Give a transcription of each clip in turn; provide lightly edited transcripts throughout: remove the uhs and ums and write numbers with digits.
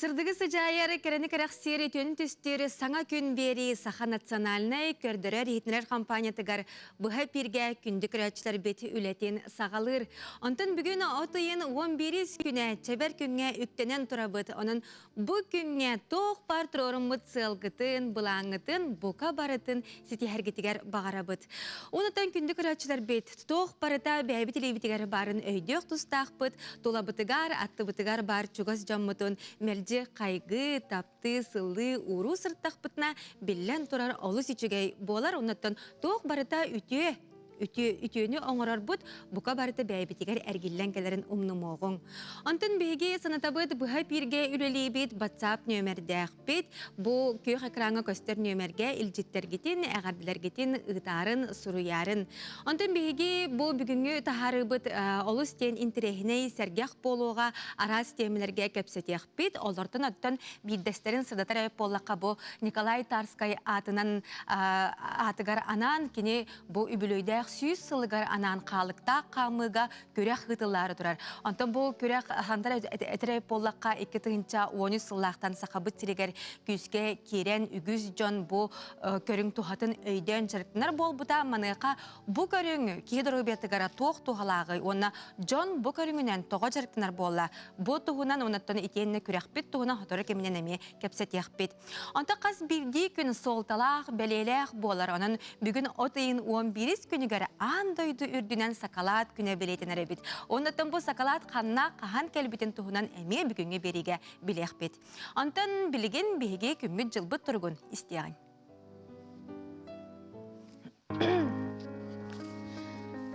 Сырдыгы сыдьаайар, кэрэни кэрэхсиир, үтүөнү түстүүр саҥа күн биэрии Саха национальнай көрдөрөр-иһитиннэрэр компаниятыгар быһа эпииргэ күндү көрөөччүлэрбит үлэтин саҕалыыр. Онтон бүгүн от ыйын 11 күнэ чэбэр күҥҥэ үктэнэн турабыт. Онон бу күҥҥэ туох баар туруоруммут сыалгытын, былааҥҥытын бука барытын ситиһэргитигэр баҕарабыт. Онтон күндү көрөөччүлэрбит туох барыта бэйэбит илиибитигэр баарын өйдүөх тустаахпыт, тулабытыгар, аттыбытыгар баар чугас дьоммутун мэлдьи хайгыы, таптыы, сыллыы, ууруу сырыттахпытына, биллэн турар олус үчүгэй буолар. Оннуттан туох барыта үтүө үтүө үтүөнү оҥорорбут бука барыта бэйэбитигэр эргиллэн кэлэрин умнумуоҕуҥ. Онтон биһиги санатабыт быһа эпииргэ үлэлиибит WhatsApp нүөмэрдээхпит. Бу күөх экраҥҥа көстөр нүөмэргэ илдьиттэргитин, эҕэрдэлэргитин ыытаарын, суруйаарын. Онтон биһиги бу бүгүҥҥү таһаарыыбыт олус диэн интэриэһинэй, сэргэх буолуоҕа араас тиэмэлэргэ кэпсэтиэхпит. Олортон оттон биирдэстэрин сырдатар эбит буоллахха бу Николай Тарскай аатынан аатыгар анаан кини бу үбүлүөйдээх 100 сылыгар анаан хаалыктаах хаамыыга күрэх ыытыллаары турар. Онтон бу күрэх хантан этэр эбит буоллахха 2013 сыллаахтан Сахабыт сиригэр күүскэ киирэн үгүс дьон бу көрүҥ туһатын өйдөөн дьарыктанар буолбута. Маныаха бу көрүҥ киһи доруобуйатыгар туох туһалааҕый уонна дьон бу көрүҥүнэн тоҕо дьарыктанар буолла? Бу туһунан оннуттан итиэннэ күрэхпит туһунан сотору кэминэн эмиэ кэпсэтиэхпит. Онтон хас биирдии күн суолталаах, бэлиэлээх буолар. Онон бүгүн от ыйын 11 күнүгэр аан дойду үрдүнэн сакалаат күнэ бэлиэтэнэр эбит. Оннуттан бу сакалаат ханна, хаһан кэлбитин туһунан эмиэ бүгүҥҥү биэриигэ билиэхпит. Онтон билигин биһиги күммүт-дьылбыт туругун истиэҕиҥ.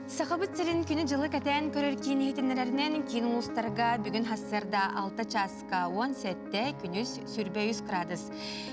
Сахабыт сирин күнү-дьылы кэтээн көрөр киин иһитиннэрэринэн киин улуустарга бүгүн сарсыарда 6 чааска 17, күнүс 23 градус.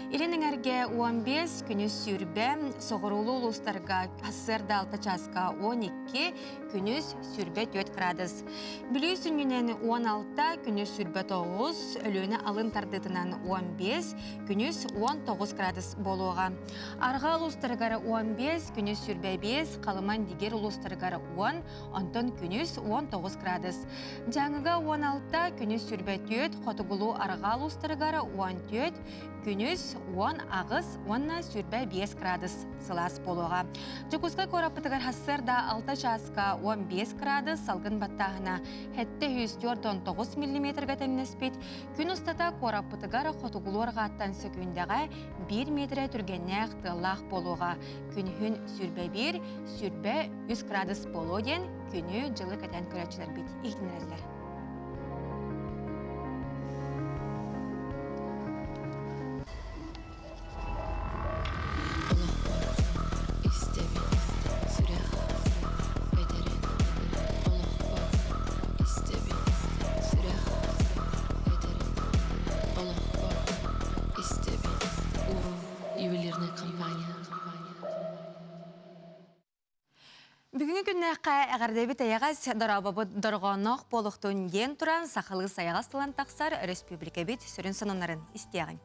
Илин эҥэргэ 15, күнүс 20, соҕуруулуу улуустарга сарсыарда 6 чааска 12, күнүс 24 градус. Бүлүү сүнньүнэн 16, күнүс 29, Өлүөнэ алын тардыытынан 15, күнүс 19 градус буолуоҕа. Арҕаа улуустарыгар 15, күнүс 25, Халыман-Дигэр улуустарыгар 10, онтон күнүс 19 градус. Дьааҥыга 16, күнүс 24, Хотугулуу арҕаа улуустарыгар 14, күнүс 18 уонна 25 градус сылаас буолуоҕа. Дьокуускай куораппытыгар сарсыарда 6 чааска 15 градус, салгын баттааһына 749 миллиметрга тэҥнэспит. Күн устата куораппытыгар хотугулуу арҕааттан сөкүүндэҕэ 1 метрэ түргэннээх тыаллаах буолуоҕа. Күнүһүн 21, 23 градус буолуо диэн күнү-дьылы кэтээн көрөөччүлэрбит иһитиннэрэллэр. Истэбин, сүрэх этэрин, олохпор истэбин, сүрэх этэрин, олохпор истэбин. Урун ювелирная компания. Бүгүҥҥү күннээххэ эҕэрдэбит эйэҕэс дорообобут дорҕоонноох буолуохтун диэн туран сахалыы сайаҕас тылан тахсар өрөспүүбүлүкэбит сүрүн сонуннарын истиэҕиҥ.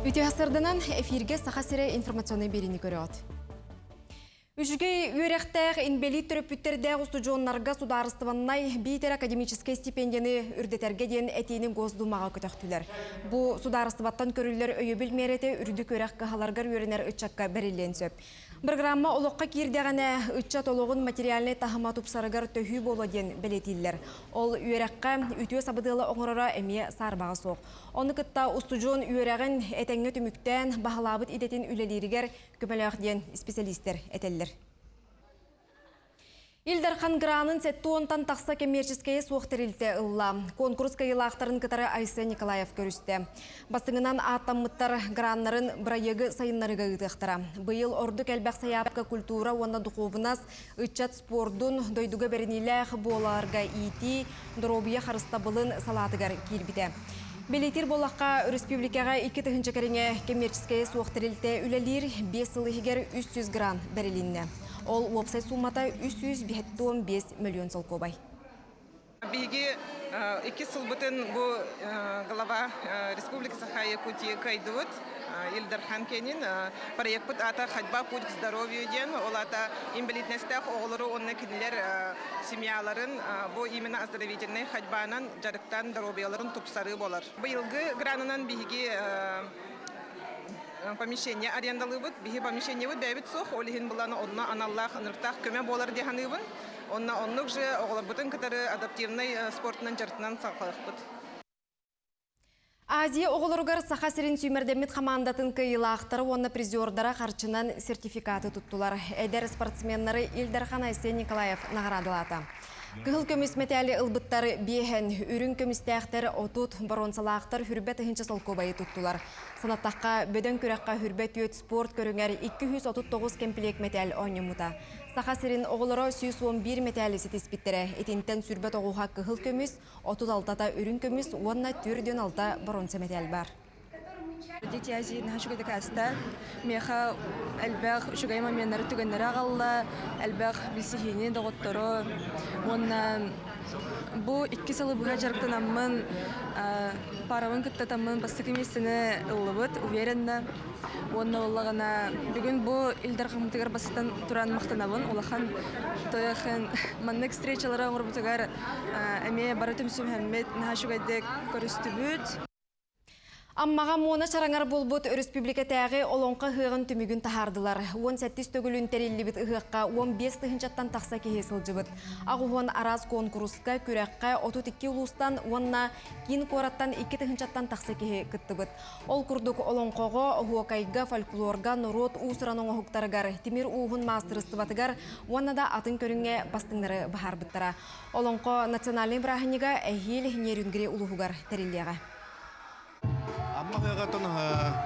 Үтүө сарданан эфиргэ Саха сирэ информационнай биэриини көрөҕүт. Үчүгэй үөрэхтээх инбэлиит төрөппүттэрдээх устудьуоннарга судаарыстыбаннай биитэр академическай стипендияны үрдэтэргэ диэн этиини Госдумаҕа көтөхтүлэр. Бу судаарыстыбаттан көрүллэр өйөбүл миэрэтэ үрдүк үөрэх кыһаларыгар үөрэнэр ыччакка бэриллиэн сөп. Программа олоххо киирдэҕинэ, ыччат олоҕун материальнай таһыма тупсарыгар төһүү буолуо диэн бэлиэтииллэр. Ол үөрэххэ үтүө сабыдыалы оҥороро эмиэ саарбаҕа суох. Ону кытта устудьуон үөрэҕин этэҥҥэ түмүктээн, баһылаабыт идэтин үлэлииригэр көмөлөөх диэн исписэлиистэр этэллэр. Ил Дархан гранын 70-тан тахса кэммиэрчэскэйэ суох тэрилтэ ылла. Конкурс кыайыылаахтарын кытары Айсен Николаев көрүстэ. Бастыҥынан ааттаммыттар граннарын бырайыагы сайыннарыыга ыытыахтара. Быйыл ордук элбэх сайаапка культура уонна духуобунас, ыччат спордун, дойдуга бэриниилээх буоларга иитии, доруобуйа харыстабылын салаатыгар киирбитэ. Бэлиэтиир буоллахха, өрөспүүбүлүкэҕэ 2000 кэриҥэ кэммиэрчэскэйэ суох тэрилтэ үлэлиир, 5 сыл иһигэр 300 грант бэрилиннэ. Ол уопсай суумата 355 мөлүйүөн солкуобай. Биһиги иккис сылбытын бу глава Республики Саха-Якутия кыайдыбыт. Ил Дархан кэнин проекпыт аата «Ходьба путь к здоровью» диэн, ол аата инбэлиитинэстээх оҕолору уонна кинилэр семьяларын бу именно оздоровительнай ходьбанан дьарыктаан доруобуйаларын тупсарыы буолар. Быйылгы гранынан биһиги помещение арендалыыбыт. Биһи помещениебыт бэйэбит суох, ол иһин булан онно аналлаах ынырыктаах көмө буолар дии саныыбын. Онно оннук же оҕолорбутун кытары адаптивнай спортунан дьарыктанан саҕалыахпыт. Азия оҕолоругар Саха сирин сүүмэрдэммит хамаандатын кыайыылаахтара уонна призердара харчынан сертификаты туттулар. Эдэр спортсменнары Ил Дархан Айсен Николаев наҕараадалаата. Кыһыл көмүс мэтээли ылбыттар биэһэн, үрүҥ көмүстээхтэр 30, боруонсалаахтар хүрбэ тыһыынча солкуобайы туттулар. Санаттахха, бөдөҥ күрэххэ хүрбэ түөрт спорт көрүҥэр 239 кэмпилиэк мэтээл оонньоммута. Саха сирин оҕолоро 111 мэтээли ситиспиттэрэ. Итинтэн сүрбэ тоҕуһа кыһыл көмүс, 36-та үрүҥ көмүс уонна 46 боруонса мэтээл баар. Дети Азии наһаа үчүгэйдик ааста. Миэхэ элбэх үчүгэй моменнары, түгэннэри аҕалла, элбэх билсиһиини, доҕоттору уонна бу икки сылы быһа дьарыктанаммын, парабын кытта таммын бастакы миэстэни ыллыбыт, уверенно. Уонна буоллаҕына бүгүн бу Ил Дархаммытыгар бастатан туран махтанабын. Улахан тойохын маннык встречалары оҥорбутугар эмиэ бары түмсүмһэммит, наһаа үчүгэйдик көрүстүбүт. Аммаҕа Муона чараҥар буолбут өрөспүүбүлүкэтээҕи Олоҥхо ыһыаҕын түмүгүн таһаардылар. 18 төгүлүн тэриллибит ыһыахха 15 тыһыынчаттан тахса киһи сылдьыбыт. Аҕуһуон араас куонкуруска, күрэххэ 32 улуустан уонна киин куораттан 2 тыһыынчаттан тахса киһи кыттыбыт. Ол курдук олоҥхоҕо, оһуокайга, фольклорга, норуот уус-уран оҥоһуктарыгар, тимир ууһун маастарыстыбатыгар уонна да атын көрүҥҥэ бастыҥнары быһаарбыттара. Олоҥхо национальнай бырааһынньыга эһиил Нерюнгри улууһугар тэриллиэҕэ. Амма ыһыаҕыттан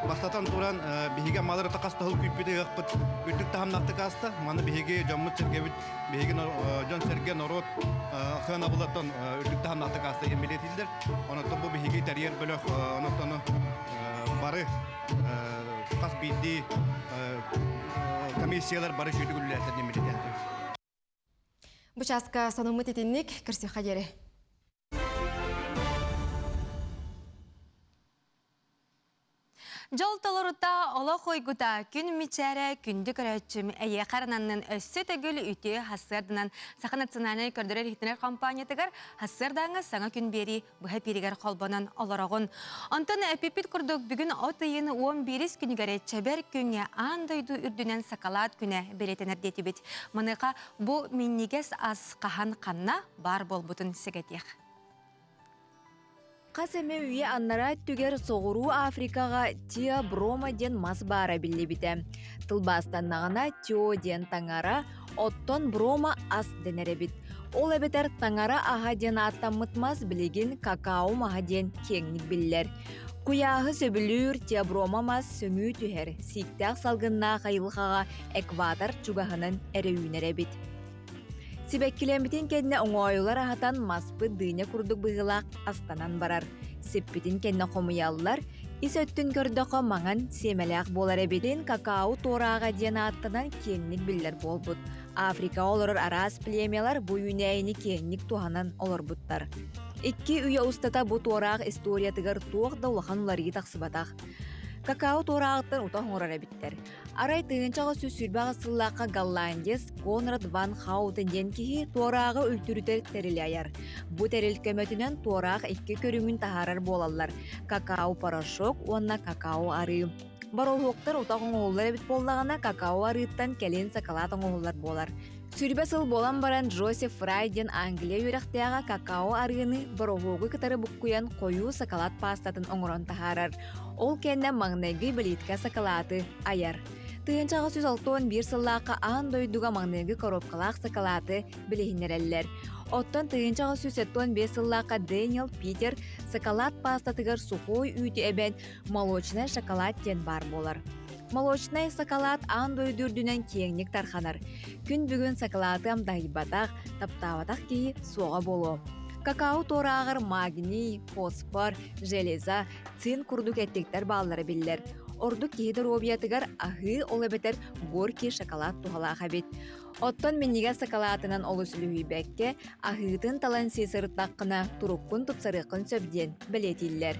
бастатан туран биһиги аммалар хас тыһыл күүппүт ыһыахпыт үрдүк таһымнаахтык ааста. Маны биһиги дьоммут-сэргэбит, биһиги дьон-сэргэ, норуот сыанабылаттан үрдүк таһымнаахтык ааста диэн бэлиэтииллэр. Онон бу биһиги тэрийэр бөлөх онон бары хас биирдии комиссиялар бары сүүтүк үлэлээтэр диэн бэлиэтээхтэр. Бу чааска сонуммут итинник көрсүөххэ диэри. Дьол толорута, олох уйгута, күн мичээрэ, күндү көрөөччүм, эйиэхэ арананнын өссө төгүл үтүө хассыарданан Саха национальнай көрдөрөр-иһитинэр компаниятыгар хассыардааҥҥа саҥа күн биэрии быһа эпииригэр холбонон олороҕун. Онтон эпиппит курдук бүгүн от ыйын 11 күнүгэр чэбэр күҥҥэ аан дойду үрдүнэн сакалаат күнэ бэлиэтэнэр диэтибит. Маныаха бу минньигэс ас хаһан ханна баар буолбутун сэгэтиэх. Хас эмэ үйэ аннараа өттүгэр Соҕуруу Африкаҕа Тео Брома диэн мас баара биллибитэ. Тылбаастаннаҕына Тео диэн таҥара, оттон Брома ас дэнэр эбит. Ол эбэтэр таҥара аһа диэн ааттаммыт мас билигин какао маһа диэн киэҥник биллэр. Куйааһы сөбүлүүр теоброма мас сөҥүү түһэр, сииктээх салгыннаах айылҕаҕа экватор чугаһынан эрэ үүнэр эбит. Сибэккилэммитин кэннэ оҥоойулар аһатан маспыт дыня курдук быһыылаах астанан барар. Сиппитин кэннэ хомуйаллар, ис өттүн көрдөххө маҥан сиэмэлээх буолар эбитин какао туорааҕа диэн ааттанан киэҥник биллэр буолбут. Африкаҕа олорор араас племялар бу үүнээйини киэҥник туһанан олорбуттар. Икки үйэ устата бу туораах историятыгар туох да улахан уларыйыы тахсыбатах. Какао туорааҕыттан утах оҥорор эбиттэр. Арай 1828 сыллаахха голландец Конрад ван Хаутен диэн киһи туорааҕы үлтүрүтэр тэрили айар. Бу тэрил көмөтүнэн туораах икки көрүҥүн таһаарар буолаллар – какао-порошок уонна какао-арыы. Бороһуоктар утах оҥоһуллар эбит буоллаҕына, какао арыыттан кэлин сакалаат оҥоһуллар буолар. Сүүрбэ сыл буолан баран Джозеф Фрай диэн Англия үөрэхтээҕэ какао арыыны бороһуогу кытары буккуйан хойуу сакалаат паастатын оҥорон таһаарар. Ол кэннэ маҥнайгы билииткэ сакалааты айар. 1861 сыллаахха аан дойдуга маҥнайгы коробкалаах сакалааты билиһиннэрэллэр. Оттон 1875 сыллаахха Дэниел Питер сакалаат паастатыгар сухой үүтү эбэн молочный шоколад диэн баар буолар. Молочнай сакалаат аан дойду үрдүнэн киэҥник тарханар. Күн бүгүн сакалааты амтаһыйбатах, таптаабатах киһи суоҕа буолуо. Какао туорааҕар магний, фосфор, железа, цинк курдук эттиктэр бааллара биллэр. Ордук киһи доруобуйатыгар аһыы, ол эбэтэр горький шоколад туһалаах эбит. Оттон минньигэс сакалаатынан олус үлүһүйбэккэ, аһыытын талан сии сырыттаххына, туруккун тупсарыаххын сөп диэн бэлиэтииллэр.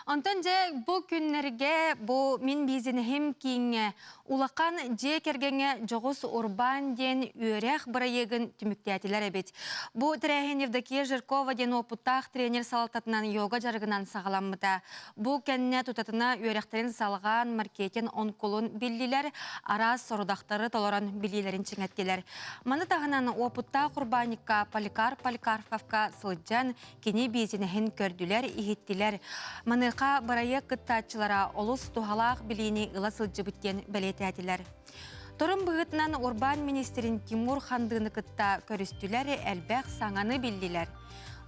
Онтон дьэ бу күннэргэ бу мин бизнеһим кииҥҥэ улахан дьиэ кэргэҥҥэ дьоҕус урбаан диэн үөрэх бырайыагын түмүктээтилэр эбит. Бу тэрээһин Евдокия Жиркова диэн уопуттаах тренер салалтатынан йога дьарыгынан саҕаламмыта. Бу кэннэ тутатына үөрэхтэрин салҕаан маркетинг онкулун биллилэр, араас сорудахтары толорон билиилэрин чиҥэттилэр. Маны таһынан уопуттаах урбаанньыкка Поликарп Поликарповка сылдьан Кини биисинэһин көрдүлэр-иһиттилэр. Маныаха бырайыак кыттааччылара олус туһалаах билиини ыла сылдьыбыт диэн бэлиэтээтилэр. Торум быһыытынан урбаан министрин Тимур Хандыны кытта көрүстүлэр, элбэх саҥаны биллилэр.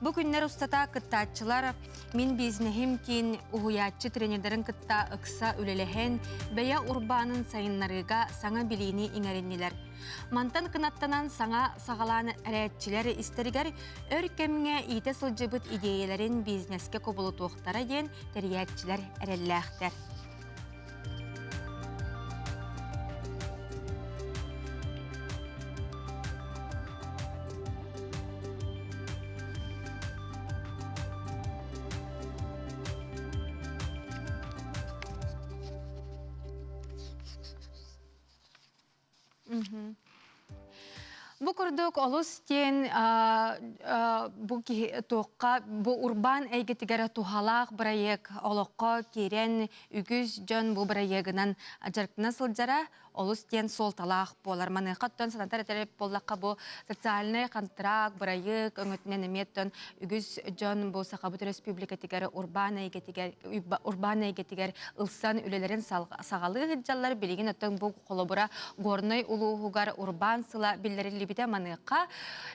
Бу күннэр устата кыттааччылар Мин бизнеһим киин уһуйааччы тренердэрин кытта ыкса үлэлэһэн, бэйэ урбаанын сайыннарыыга саҥа билиини иҥэриннилэр. Мантан кынаттанан саҥа саҕалаан эрээччилэр истэригэр өр кэмҥэ иитэ сылдьыбыт идиэйэлэрин бизнескэ кубулутуохтара диэн тэрийээччилэр эрэллээхтэр. Бу курдук олус диэн бу киһи туохха бу урбаан эйгэтигэр туһалаах бырайыак олоххо киирэн үгүс дьон бу бырайыагынан дьарыктана сылдьара олус диэн суолталаах буолар. Маныаха оттон санатар этэр буоллахха бу социальнай контракт бырайыак өҥөтүнэн эмиэ оттон үгүс дьон бу Сахабыт Өрөспүүбүлүкэтигэр урбаан эйгэтигэр урбаан эйгэтигэр ылсан үлэлэрин саҕалыы сылдьаллар. Билигин оттон бу Холобура, Горнай улууһугар урбаан сыла биллэриллибитэ маныаха,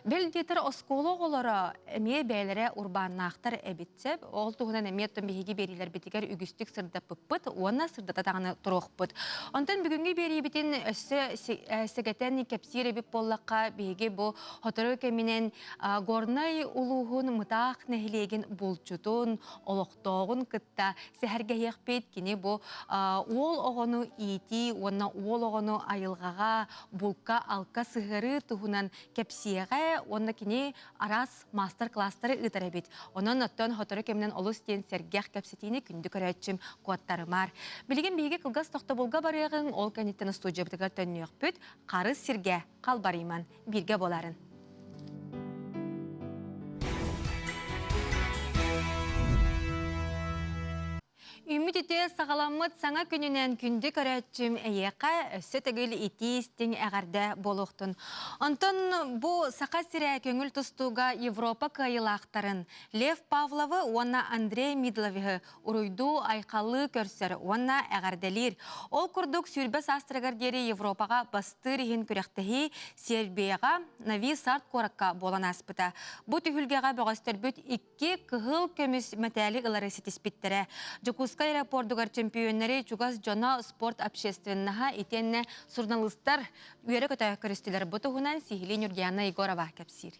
бэл диэтэр оскуола оҕолоро эмиэ бэйэлэрэ урбааннаахтар эбит сөп. Ол туһунан эмиэ оттон биһиги биэриилэрбитигэр үгүстүк сырдаппыппыт уонна сырдата даҕаны туруохпут. Онтон бүгүҥҥү биэриибитин өссө сэгэтэн кэпсиир эбит буоллахха, биһиги бу сотору кэминэн Горнай улууһун Мытаах нэһилиэгин булчутун, олохтооҕун кытта сэһэргэһиэхпит. Кини бу уол оҕону иитии уонна уол оҕону айылҕаҕа, булка-алка сыһыарыы туһунан кэпсиэҕэ уонна кини араас маастар-кылаастары ыытар эбит. Онон оттон сотору кэминэн олус диэн сэргэх кэпсэтиини күндү көрөөччүм куоттарымаар. Билигин биһиги кылгас тохтобулга барыаҕыҥ, ол кэнниттэн устуудьуйабытыгар төннүөхпүт. Харыс сиргэ халбарыйман бииргэ буоларын. Үүммүт үтүө саҕаламмыт саҥа күнүнэн күндү көрөөччүм эйиэхэ өссө төгүл итии-истиҥ эҕэрдэ буолуохтун. Онтон бу Саха сирэ көҥүл тустууга Европа кыайыылаахтарын Лев Павловы уонна Андрей Мидловиһы уруйдуу-айхаллыы көрсөр уонна эҕэрдэлиир. Ол курдук 20 саастарыгар диэри Европаҕа бастыыр иһин күрэхтэһии Сербияҕа Нови Сад куоракка буолан ааспыта. Бу түһүлгэҕэ бөҕөстөрбүт икки кыһыл көмүс мэтээли ылары ситиспиттэрэ. Дьокуускай аэропордугар чөмпүйүөннэри чугас дьоно, спорт общественноһа итиэннэ суруналыыстар үөрэ-көтө көрүстүлэр. Бу туһунан сиһилии Нюргиана Егорова кэпсиир.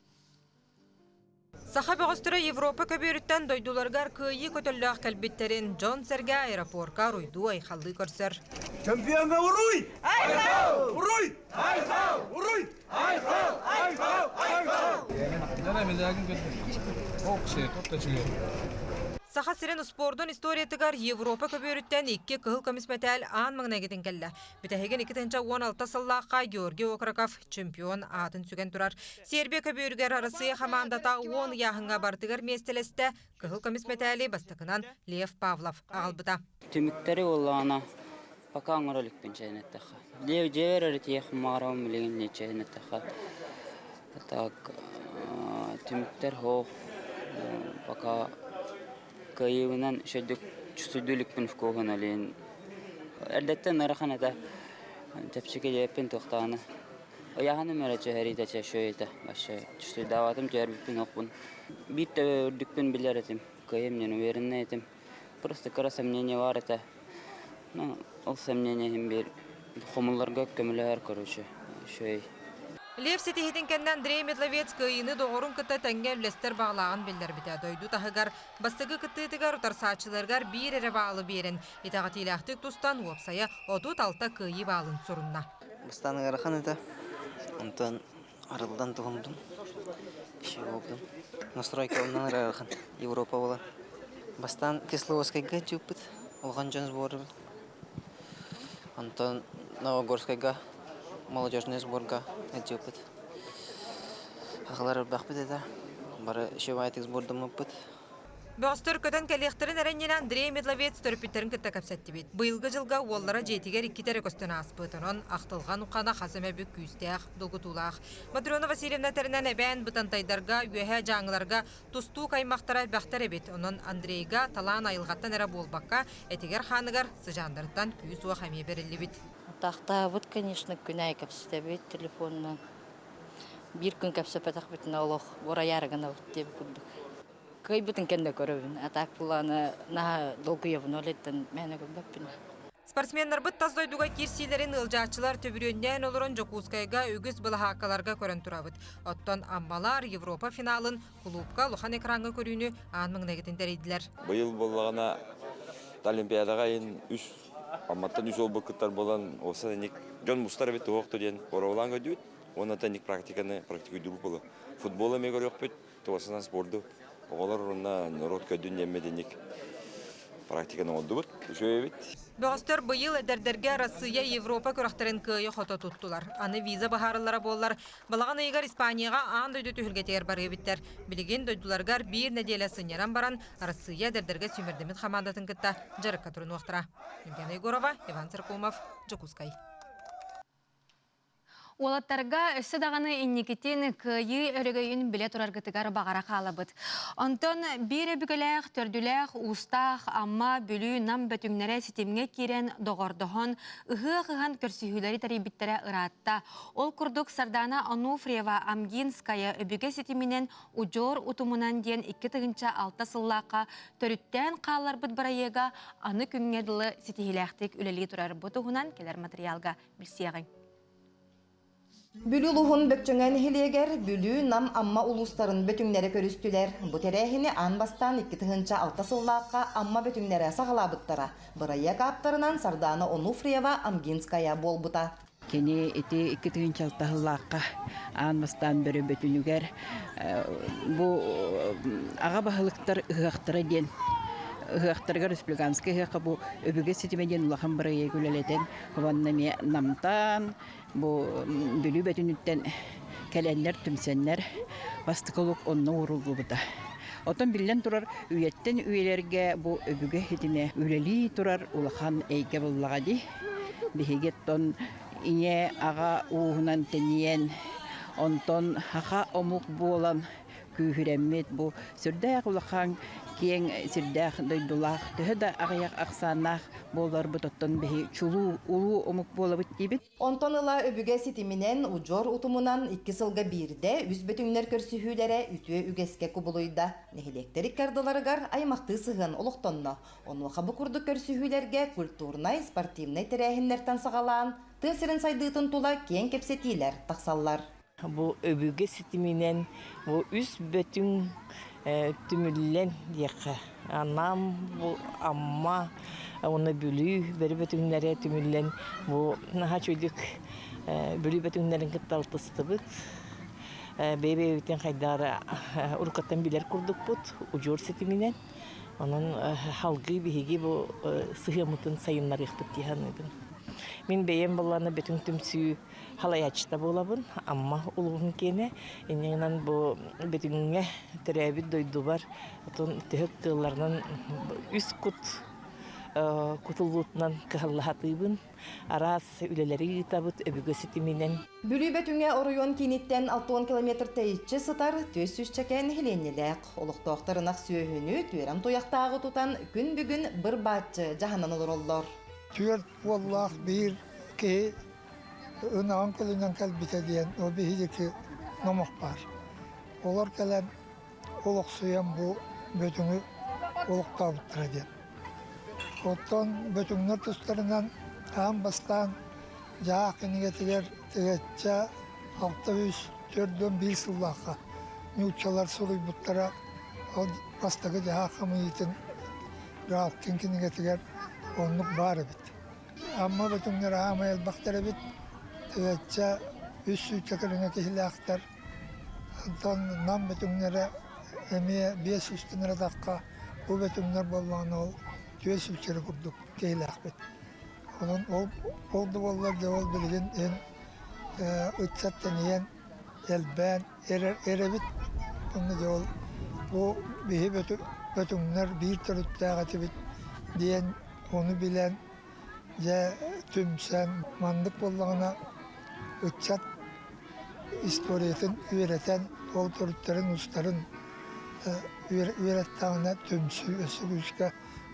Саха бөҕөстөрө Европа көбүөрүттэн дойдуларыгар кыайыы көтөллөөх кэлбиттэрин дьон-сэргэ аэропорка уруйдуу-айхаллыы көрсөр. Чемпионга уруй! Айхал! Уруй! Айхал! Уруй! Айхал! Айхал! Айхал! Саха сирин успуордун историятыгар Европа көбүөрүттэн икки кыһыл көмүс мэтээл аан маҥнайгытын кэллэ. Бүтэһигин 2016 сыллаахха Георгий Окроков чемпион аатын сүгэн турар. Сербия көбүөрүгэр Арассыыйа хамаандата 10 ыйааһыҥҥа барытыгар миэстэлэстэ. Кыһыл көмүс мэтээли бастакынан Лев Павлов аҕалбыта. Түмүктэри буоллаҕына пока оҥоро иликпин чэйин эттэххэ. Лев дьиэбэр эрэ тиийэх маҕарабын билигин чэйин эттэххэ. Так түмүктэр суох пока Кыайыыбынан үчүгэйдик чувствуйдуу иликпин вкуһун илин. Эрдэттэн ыарахан этэ. Чэпчэки диэппин туохтаҕына. Ыйааһыным эрэ түһэриитэ чэшүөйэтэ. Вообще чувствуйдаабатым түһэрбиппин охпун. Биир да үрдүкпүн билэр этим. Кыайым диэн уверенный этим. Просто кыра сомнение баар этэ. Ну, ол сомнение иһин биир хомулларга көмөлөһөр короче. Үчүгэй. Лев ситиһиитин кэннэ Андрей Медловец кыайыыны доҕорун кытта тэҥҥэ үллэстэр баҕалааҕын биллэрбитэ. Дойду таһыгар бастакы кыттыытыгар утарсааччыларыгар биир эрэ баалы биэрэн, итэҕэтиилээхтик тустан уопсайа 36 кыайыы баалын сурунна. Бастаан ыарахан этэ. Онтон арыллан туһумдум. Иши болдум. Настройка оннан ыарахан. Европа буолан. Бастаан Кисловодскайга чыыппыт. Улахан дьон сборы. Онтон Новогорскайга молодежный сборга ыдьыппыт. Аҕалар элбэхпит этэ. Бары үчүгэйдик сбордаммыппыт. Бөҕөстөр көтөн кэлиэхтэрин эрэ иннинэ Андрей Медловец төрөппүттэрин кытта кэпсэттибит. Быйылгы дьылга уоллара дьиэтигэр иккитэ эрэ көстөн ааспыт. Онон ахтылҕан уххана хас эмэ бүк күүстээх, долгутуулаах. Матрена Васильевна этэринэн эбээн Бытантайдарга, Үөһээ Дьааҥыларга тустуук аймахтара элбэхтэр эбит. Онон Андрейга талаан айылҕаттан эрэ буолбакка, этигэр-хааныгар сыдьааннарыттан күүс-уох эмиэ бэриллибит. Тахтаабыт, конечно, күн аайы кэпсэтэбит телефонунан. Биир күн кэпсэппэтэхпитинэ олох бурайаары гынабыт диэбит курдук. Кыайбытын кэннэ көрөбүн, а так булааны наһаа долгуйабын ол иһиттэн мээнэ көрбөппүн. Спортсменнарбыт тас дойдуга киирсиилэрин ыалдьааччылар төбүрүөннээн олорон Дьокуускайга үгүс былаһааккаларга көрөн турабыт. Оттон Аммалар Европа финалын кулуупка улахан экраҥҥа көрүүнү аан маҥнайгытын тэрийдилэр. Быйыл буоллаҕына Олимпиадаҕа иһин үс Амматтан үс уолбут кыттар буолан, уопсай ник дьон мустар эбит туох диэн боруобалаан көрдүбүт. Уонна ник практиканы практикуйдуубут буолуо. Футбол эмиэ көрүөхпүт, туосынан спорду. Оҕолор уонна норуот көрдүн диэммит инник практиканы оҥордубут. Үчүгэй эбит. Бөҕөстөр быйыл эдэрдэргэ Арассыыйа Европа күрэхтэрин кыайа-хото туттулар. Аны виза быһаарыллара буоллар, балаҕан ыйыгар Испанияҕа аан дойду түһүлгэтигэр барыа эбиттэр. Билигин дойдуларыгар биир нэдиэлэ сынньанан баран, Арассыыйа эдэрдэргэ сүүмэрдэммит хамаандатын кытта дьарыкка турунуохтара. Евгения Егорова, Иван Циркумов, Дьокуускай. Уолаттарга өссө даҕаны инникитин кыайыы өрөгөйүн билэ тураргытыгар баҕара хаалабыт. Онтон биир өбүгэлээх, төрдүлээх, уустаах Амма, Бүлүү, Нам бөтүҥнэрэ ситимҥэ киирэн доҕордоһон, ыһыах ыһан көрсүһүүлэри тэрийбиттэрэ ыраатта. Ол курдук Сардаана Онуфриева Амгинская өбүгэ ситиминэн удьуор утумунан диэн 2006 сыллаахха төрүттээн хаалларбыт бырайыага аны күҥҥэ дылы ситиһиилээхтик үлэлии турар. Бу туһунан кэлэр матырыйаалга билсиэҕиҥ. Бүлүү улууһун Бөкчөҥөө нэһилиэгэр Бүлүү, Нам, Амма улуустарын бөтүҥнэрэ көрүстүлэр. Бу тэрээһини аан бастаан 2006 сыллаахха Амма бөтүҥнэрэ саҕалаабыттара. Бырайыак ааптарынан Сардаана Онуфриева Амгинская буолбута. Кини ити 2006 сыллаахха аан бастаан бөрө бөтүнүгэр бу аҕа баһылыктар ыһыахтара диэн ыһыахтарыгар республиканскай ыһыахха бу өбүгэ ситимэ диэн улахан бырайыагы үлэлэтэн Уонна эмиэ Намтан, бу Бүлүү бөтүнүттэн кэлэннэр, түмсэннэр бастакы олук онно ууруллубута. Оттон биллэн турар, үйэттэн үйэлэргэ бу өбүгэ ситимэ үлэлии турар улахан эйгэ буоллаҕа дии. Биһиги оттон ийэ, аҕа ууһунан тэнийэн, онтон саха омук буолан күүһүрэммит бу сүрдээх улахан киэҥ сирдээх дойдулаах төһө да аҕыйах ахсааннаах буоларбыт оттон биһи чулуу улуу омук буолабыт диибит. Онтон ыла өбүгэ ситиминэн, удьуор утумунан икки сылга биирдэ үс бөтүҥнэр көрсүһүүлэрэ үтүө үгэскэ кубулуйда. Нэһилиэктэр икки ардыларыгар аймахтыы сыһыан олохтонно. Онуоха бу курдук көрсүһүүлэргэ культурнай, спортивнай тэрээһиннэртэн саҕалаан, тыа сирин сайдыытын тула киэҥ кэпсэтиилэр тахсаллар. Бу өбүгэ ситиминэн бу үс бөтүҥ түмүллэн диэххэ Нам, бу Амма уонна Бүлүү бөрө бөтүҥнэрэ түмүллэн бу наһаа үчүгүйдүк Бүлүү бөтүҥнэрин кытта алтыстыбыт. Бэйэ-бэйэбитин хайдах эрэ уруккаттан билэр курдукпут удьуор ситиминэн. Онон салгыы биһиги бу сыһыаммытын сайыннарыахпыт дии саныыбын. Мин бэйэм буоллаҕына бөтүҥ түмсүү Халайааччыта буолабын, Амма улууһун киэнэ. Инньэ гынан бу Бөтүҥҥэ төрөөбүт дойдубар отон төһө кыалларынан үс кут кутуллуутунан кыһаллаһатыыбын. Араас үлэлэри ыытабыт өбүгэ ситиминэн. Бүлүү Бөтүҥэ оройуон кииниттэн 60 километр тэйиччи сытар 400 нэһилиэнньэлээх. Олохтоохтор ынах сүөһүнү түөрэм туйахтааҕы тутан күн бүгүн быр-бааччы дьаһанан олороллор. Түөрт уоллаах биир киһи ынаҕын көлүнэн кэлбитэ диэн ол биһиги номох баар. Олор кэлэн олохсуйан бу Бөтүҥү олохтообуттара диэн. Оттон Бөтүҥнэр тустарынан аан бастаан Дьаах кинигэтигэр тыһыачча 641 сыллаахха нууччалар суруйбуттара ол бастакы дьаһаах хамыйыытын Галкин кинигэтигэр оннук баар эбит. Амма бөтүҥнэр аамай элбэхтэр эбит. Тыачча үс сүүччэ кэриҥэ киһилээхтэр. Онтон Нам бөтүҥнэрэ эмиэ 500 эрэ тахха бу бөтүҥнэр буоллаҕына ол 400 эрэ курдук киһилээхпит. Онон ол ол да буоллар дьэ ол билигин эн ыччат тэнийэн элбээн эрэбит. Онно дьэ ол бу биһи бөтүҥнэр биир төрүттээх этибит диэн ону билэн дьэ түмсэн маннык буоллаҕына ыччат историятын үөрэтэн ол төрүттэрин устарын үөрэттэҕинэ түмсүү өссө күүскэ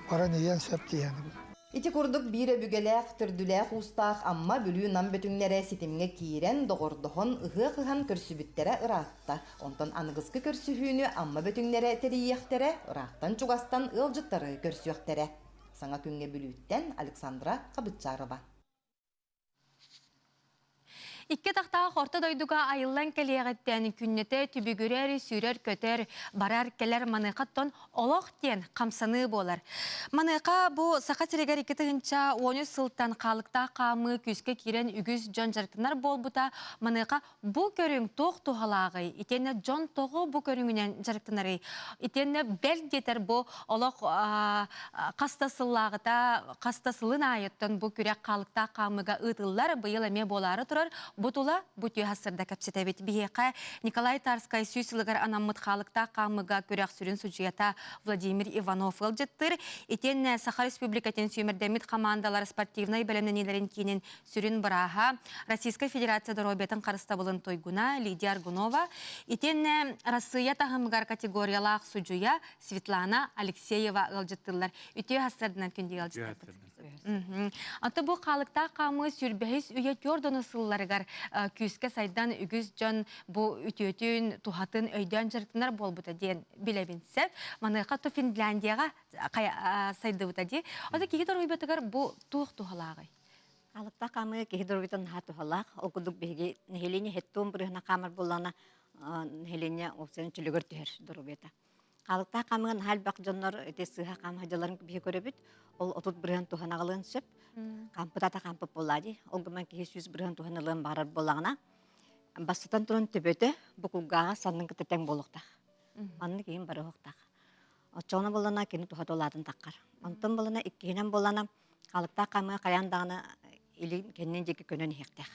баран иһиэн сөп диэххэ. Ити курдук биир өбүгэлээх, төрдүлээх уустаах Амма, Бүлүү, Нам бөтүҥнэрэ ситимҥэ киирэн, доҕордоһон, ыһыах ыһан көрсүбүттэрэ ыраатта. Онтон аныгыскы көрсүһүүнү Амма бөтүҥнэрэ тэрийиэхтэрэ, ыраахтан-чугастан ыалдьыттары көрсүөхтэрэ. Саҥа күҥҥэ Бүлүүттэн Александра Хабытчарова. Икки атахтаах орто дойдуга айыллан кэлиэҕиттэн күннэтэ түбүгүрэр, сүүрэр-көтөр, барар-кэлэр маныахаттан олох диэн хамсаныы буолар. Маныаха бу Саха сиригэр 2013 сылтан хаалыктаах хаамыы күүскэ киирэн үгүс дьон дьарыктанар буолбута. Маныаха бу көрүҥ туох туһалааҕый? Итиэннэ дьон тоҕо бу көрүҥүнэн дьарыктанарый? Итиэннэ бэл диэтэр бу олох хас да сыллааҕыта, хас да сылын аайыттан бу күрэх хаалыктаах хаамыыга ыытыллар, быйыл эмиэ буолаары турар. Бу тула бу түөһэ сырда кэпсэтэбит. Биһиэхэ Николай Тарскай сүүс сылыгар анаммыт хаалыктаах хаамыыга күрэх сүрүн судьуйата Владимир Иванов ыалдьыттыыр. Итиэннэ Саха Республикатын сүүмэрдэммит хамаандалар спортивнай бэлэмнэниилэрин киинин сүрүн бырааһа, Российскай Федерация доруобуйатын харыстабылын туйгуна Лидия Аргунова, итиэннэ Арассыыйа таһымыгар категориялаах судьуйа Светлана Алексеева ыалдьыттыыллар. Үтүө сарсыарданан күндү ыалдьыттарбыт. Аты бу хаалыктаах хаамыы сүрбэһис үйэ түөрдону сылларыгар күүскэ сайдан үгүс дьон бу үтүөтүн, туһатын өйдөөн дьарыктанар буолбута диэн билэбин сөп. Маныаха то Финляндияҕа сайдыбыта дии. Ото киһи доруобуйатыгар бу туох туһалааҕый? Хаалыктаах хаамыы киһи доруобуйатын наһаа туһалаах. Ол курдук биһиги нэһилиэнньэ һэттуон бырыһына хаамар буоллаҕына, нэһилиэнньэ уопсайынан чөлүгэр түһэр доруобуйата. Хаалыктаах хаамыыга наһаа элбэх дьоннор ити сыыһа хаама сылдьалларын биһиги көрөбүт. Ол 30 бырыһыан туһанаҕылыан сөп. Хаампыт ата хаампыт буоллаа дии. Ол гынан киһи 100 бырыһыан туһанылыан баҕарар буоллаҕына, бастатан туран төбөтө бу кулгааҕа саннын кытта тэҥ буолуохтаах. Маннык иһин барыһыахтаах. Оччоҕуна буоллаҕына кини туһата улаатан таххар. Онтон буоллаҕына иккиһинэн буоллаҕына Халыктаах хаамыы хайаан даҕаны илин кэннин диэки көнөн иһиэхтээх.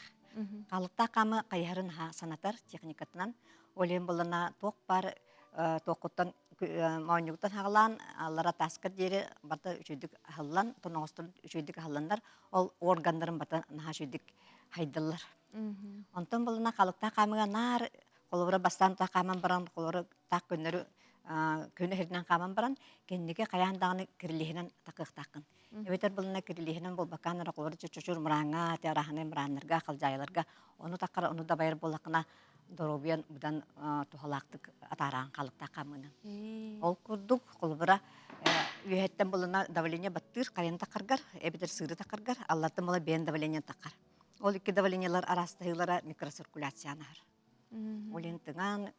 Халыктаах хаамыы хайыһарын санатар техникатынан. Ол иһин буоллаҕына туох баар туоххуттан моонньугуттан хаҕалаан аллара тааскар диэри барыта үчүгдүк аһыллан, тоноҕостор үчүгдүк аһылланнар, ол органнарын барыта наһаа үчүгдүк хайдыллар. Онтон буоллаҕына халыктаах хаамыыга наар холобура бастаан тах хааман баран холобура таах көннөрү көнө сиринэн хааман баран кэнники хайаан даҕаны кирилиһинэн такыахтааххын. Эбэтэр булна кирилиһинэн буолбаккаан эрэ холобура чочучур мырааҥҥа, араһаны мырааннарга, халдьаайыларга ону таккара ону дабайар буоллаххына доруобуйан быдан туһалаахтык атаараан хаалыктаах хаамыынан. Ол курдук холобура үөһэттэн булана давление баттыыр хайаны такаргар, эбэтэр сыыры такаргар, аллартан була бэйэн давление такар. Ол икки давлениелар араастаһыылара микроциркуляцияны аһар. Ол иһин тыҥаан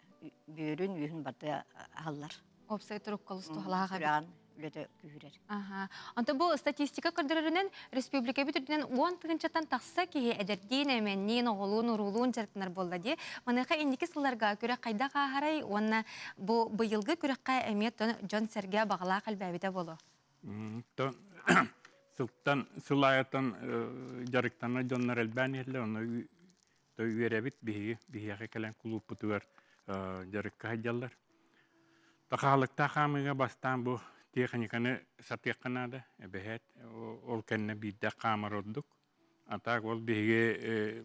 бүөрүн үөһүн барыта аһаллар. Уопсай турукка олус туһалаах эбит. Сүрэҕин үлэтэ күүһүрэр. Аха. Онто бу статистика көрдөрөрүнэн республикабыт үрдүнэн 10 тыһыынчаттан тахса киһи эдэрдиин, эмэнниин, оҕолуун, уруулуун дьарыктанар буолла дии. Маныаха инники сылларга күрэх хайдах ааһарай уонна бу быйылгы күрэххэ эмиэ дьон-сэргэ баҕалаах элбээбитэ буолуо. Сылтан сыл аайыттан дьарыктанар дьоннор элбээн иһэллэр, онно үөрэбит биһиги биһиэхэ кэлэн кулууппутугар дьарыкка сылдьаллар. Тахаалыктаах хаамыыга бастаан бу техниканы сатыахха наада, эбэһээт ол кэннэ биирдэ хаамар ордук. А так ол биһиги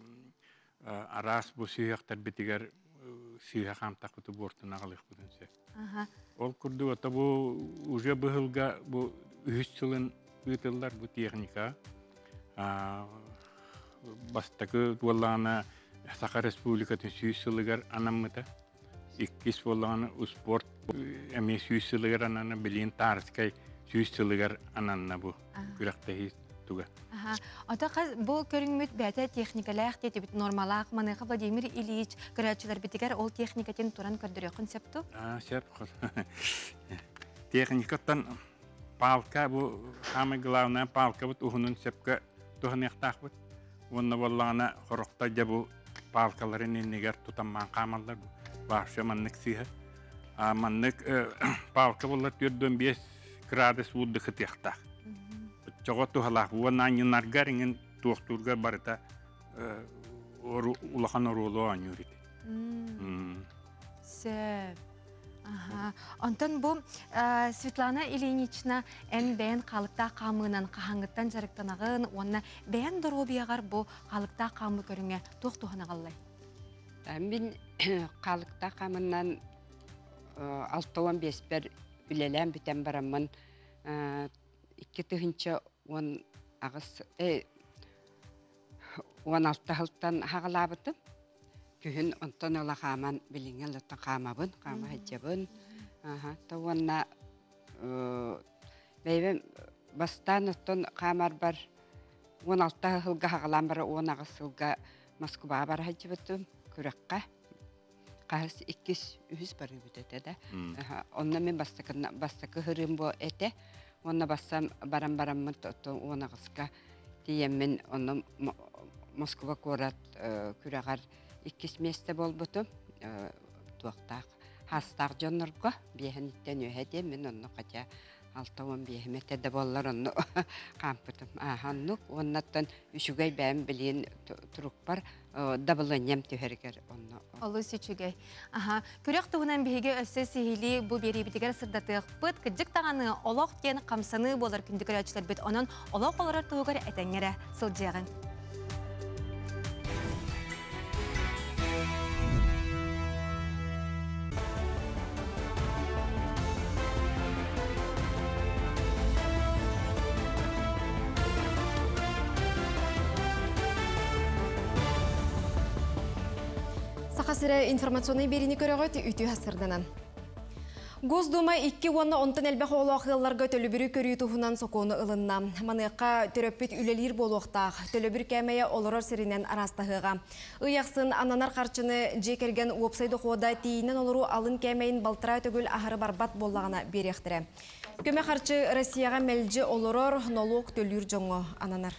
араас бу сүһүөхтэрбитигэр сыыһа хаамтахпыты буортун аҕалыахпытын сөп. Ол курдук ото бу уже быһылга бу үһүс сылын ыытыллар бу техника. Бастакы буоллаҕына Саха Республикатын 100 сылыгар анаммыта. Иккис буоллаҕына успуорт эмиэ 100 сылыгар ананна, билигин Тарскай 100 сылыгар ананна бу күрэхтэһии. туга. Ото хас бу көрүҥмүт бэйэтэ техникалаах диэтибит нормалаах маныаха Владимир Ильич көрөөччүлэрбитигэр ол техникатын туран көрдөрүөххүн сөп ту? Аа, сөп. Техникаттан палка бу самый главное палкабыт уһунун сөпкө туһаныахтаахпыт. Уонна буоллаҕына хорохто дьэ бу палкаларын иннигэр тутан хаамаллар бу вообще маннык сыыһа. А маннык палка буолла 4-5 градус уурда кытыахтаах. Оччоҕо туһалаах уонна анньынаргар иҥин туохтуурга барыта улахан оруолу оонньуур ити. Сөп. Аха. Онтон бу Светлана Ильинична эн бэйэн хаалыктаах хаамыынан хаһааҥҥыттан дьарыктанаҕын уонна бэйэн доруобуйаҕар бу хаалыктаах хаамыы көрүҥэ туох туһанаҕаллай? Мин хаалыктаах хаамынан 65-пэр үлэлээн бүтэн бараммын 2018 16 сылтан хаҕалаабытым. Күһүн онтон ыла хааман билиҥҥи ылыттан хаамабын, хаама сылдьабын. То уонна бэйэбин бастаан оттон хаамарбар 16 сылга хаҕалаан бара 18 сылга Москваҕа бара сылдьыбытым күрэххэ. Хаһыс иккис, үһүс барыыбыт этэ да. Онно мин бастакы ыһырыым бу этэ. Уонна бассам баран бараммын 18-ка тиийэммин онно Москва куорат күрэҕэр иккис миэстэ буолбутум. Туохтаах хаастаах дьоннорго биэһэниттэн үөһэ диэн мин онно хотя 65-им этэ да буоллар онно хаампытым. Ааһа оннук. Уоннаттан үчүгэй бэйэм билиэн турукпар дабылыанньам түһэригэр онно. Олус үчүгэй. Аха, күрэх туһунан биһиги өссө сиһилии бу биэриибитигэр сырдатыахпыт. Кырдьык даҕаны олох диэн хамсаныы буолар күндү көрөөччүлэрбит. Онон олох олорор туһугар этэҥҥэ эрэ сылдьыаҕыҥ. Саха сирэ информационнай биэриини көрөҕүт үтүө сырданан. Госдума икки уонна онтон элбэх оҕолоох ыалларга төлөбүрү көрүү туһунан сокуону ылынна. Маныаха төрөппүт үлэлиир буолуохтаах. Төлөбүр кээмэйэ олорор сиринэн араастаһыаҕа. Ый ахсын ананар харчыны дьиэ кэргэн уопсай дохуода тиийинэн олоруу алын кээмэйин балтараа төгүл аһары барбат буоллаҕына биэриэхтэрэ. Көмө харчы Россияҕа мэлдьи олорор, нолуок төлүүр дьоҥҥо ананар.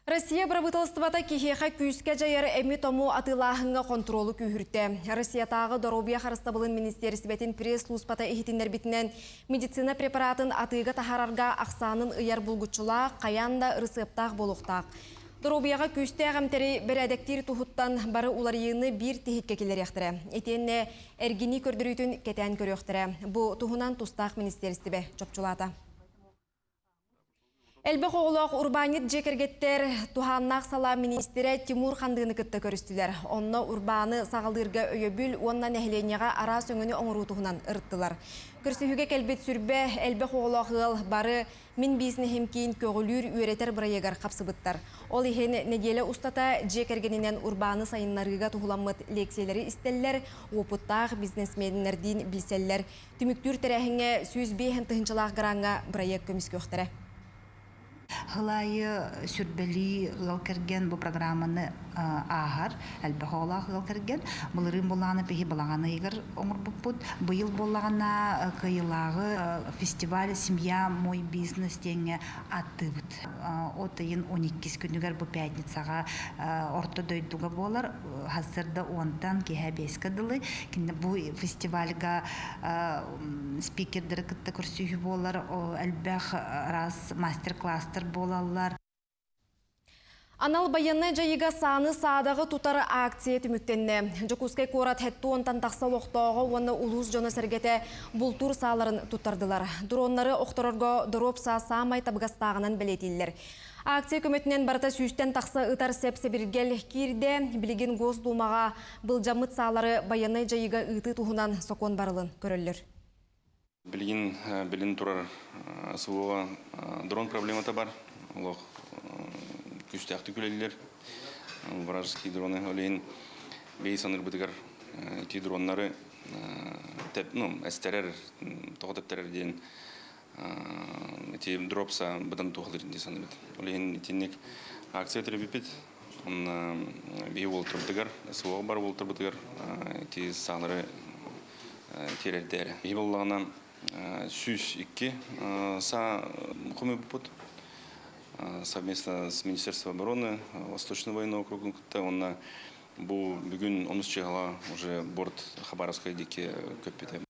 Россия бырабыыталыстыбата киһиэхэ күүскэ дьайар эми-тому атыылааһыҥҥа хонтуруолу күүһүртэ. Россиятааҕы доруобуйа харыстабылын министиэристибэтин пресс-службата иһитиннэрбитинэн, медицина препаратын атыыга таһаарарга ахсаанын ыйар булгуччулаах, хайаан да ырысыаптаах буолуохтаах. Доруобуйаҕа күүстээх эмтэри бэрээдэктиир туһуттан бары уларыйыыны биир тиһиккэ киллэриэхтэрэ. Итиэннэ эргинии көрдөрүүтүн кэтээн көрүөхтэрэ. Бу туһунан тустаах министиэристибэ чопчулаата. Элбэх оҕолоох урбаанньыт дьиэ кэргэттэр туһааннаах салаа миниистирэ Тимур Хандыыны кытта көрүстүлэр. Онно урбааны саҕалыырга өйөбүл уонна нэһилиэнньэҕэ араас өҥөнү оҥоруу туһунан ырыттылар. Көрсүһүүгэ кэлбит сүрбэ элбэх оҕолоох ыал бары Мин бизнеһим киин көҕүлүүр үөрэтэр бырайыагар хапсыбыттар. Ол иһин нэдиэлэ устата дьиэ кэргэнинэн урбааны сайыннарыыга туһуламмыт лекциялэри истэллэр, уопуттаах бизнесменнэрдиин билсэллэр, Түмүктүүр тэрээһиҥҥэ 105 тыһыынчалаах граҥҥа бырайыак көмүскүөхтэрэ. Сыл аайы сүрбэлии ыал кэргэн бу программаны ааһар элбэх оҕолоох ыал кэргэн. Былырыын буоллаҕына биһи балаҕан ыйыгар оҥорбуппут. Быйыл буоллаҕына кыайыылааҕы фестиваль «Семья мой бизнес» диэҥҥэ ааттыыбыт. От ыйын 12 күнүгэр бу пятницаҕа орто дойдуга буолар. Сарсыарда уонтан киэһэ биэскэ дылы. Кинини бу фестивальга спикердары кытта көрсүһүү буолар, элбэх араас мастер-класстар буолаллар. Анал байыаннай дьайыыга сааны-саадаҕы тутар акция түмүктэннэ. Дьокуускай куорат ХЭТ-уонтан тахса олохтооҕо уонна улуус дьоно-сэргэтэ бултуур сааларын туттардылар. Дроннары охторорго доруоп саа саамай табыгастааҕынан бэлиэтииллэр. Акция көмөтүнэн барыта сүүстэн тахса ытар сэп-сэбиргэл киирдэ. Билигин Госдумаҕа былдьаммыт саалары байыаннай дьайыыга ыытыы туһунан сокуон барылын көрөллөр. Билигин билин турар СВО дрон проблемата бар. Олох күүстээхтик үлэлииллэр. Вражеские дроны олейин бэйи саныырбытыгар ити дроннары ну, эстэрэр, тоҕо тэптэрэр диэн. Ити дропса быдан туһалыр дии саныыбыт. Ол иһин итинник акция төрөппүппүт. Онно биһи уолтарбытыгар, СВО бар уолтарбытыгар ити саалары тиэрэрдээри. Биһи буоллаҕына 102 саа хомуйбуппут. Совместно с Министерством обороны Восточного военного округа кытта уонна бу бүгүн онус чыһала уже борт Хабаровскай диэки көппүтэ.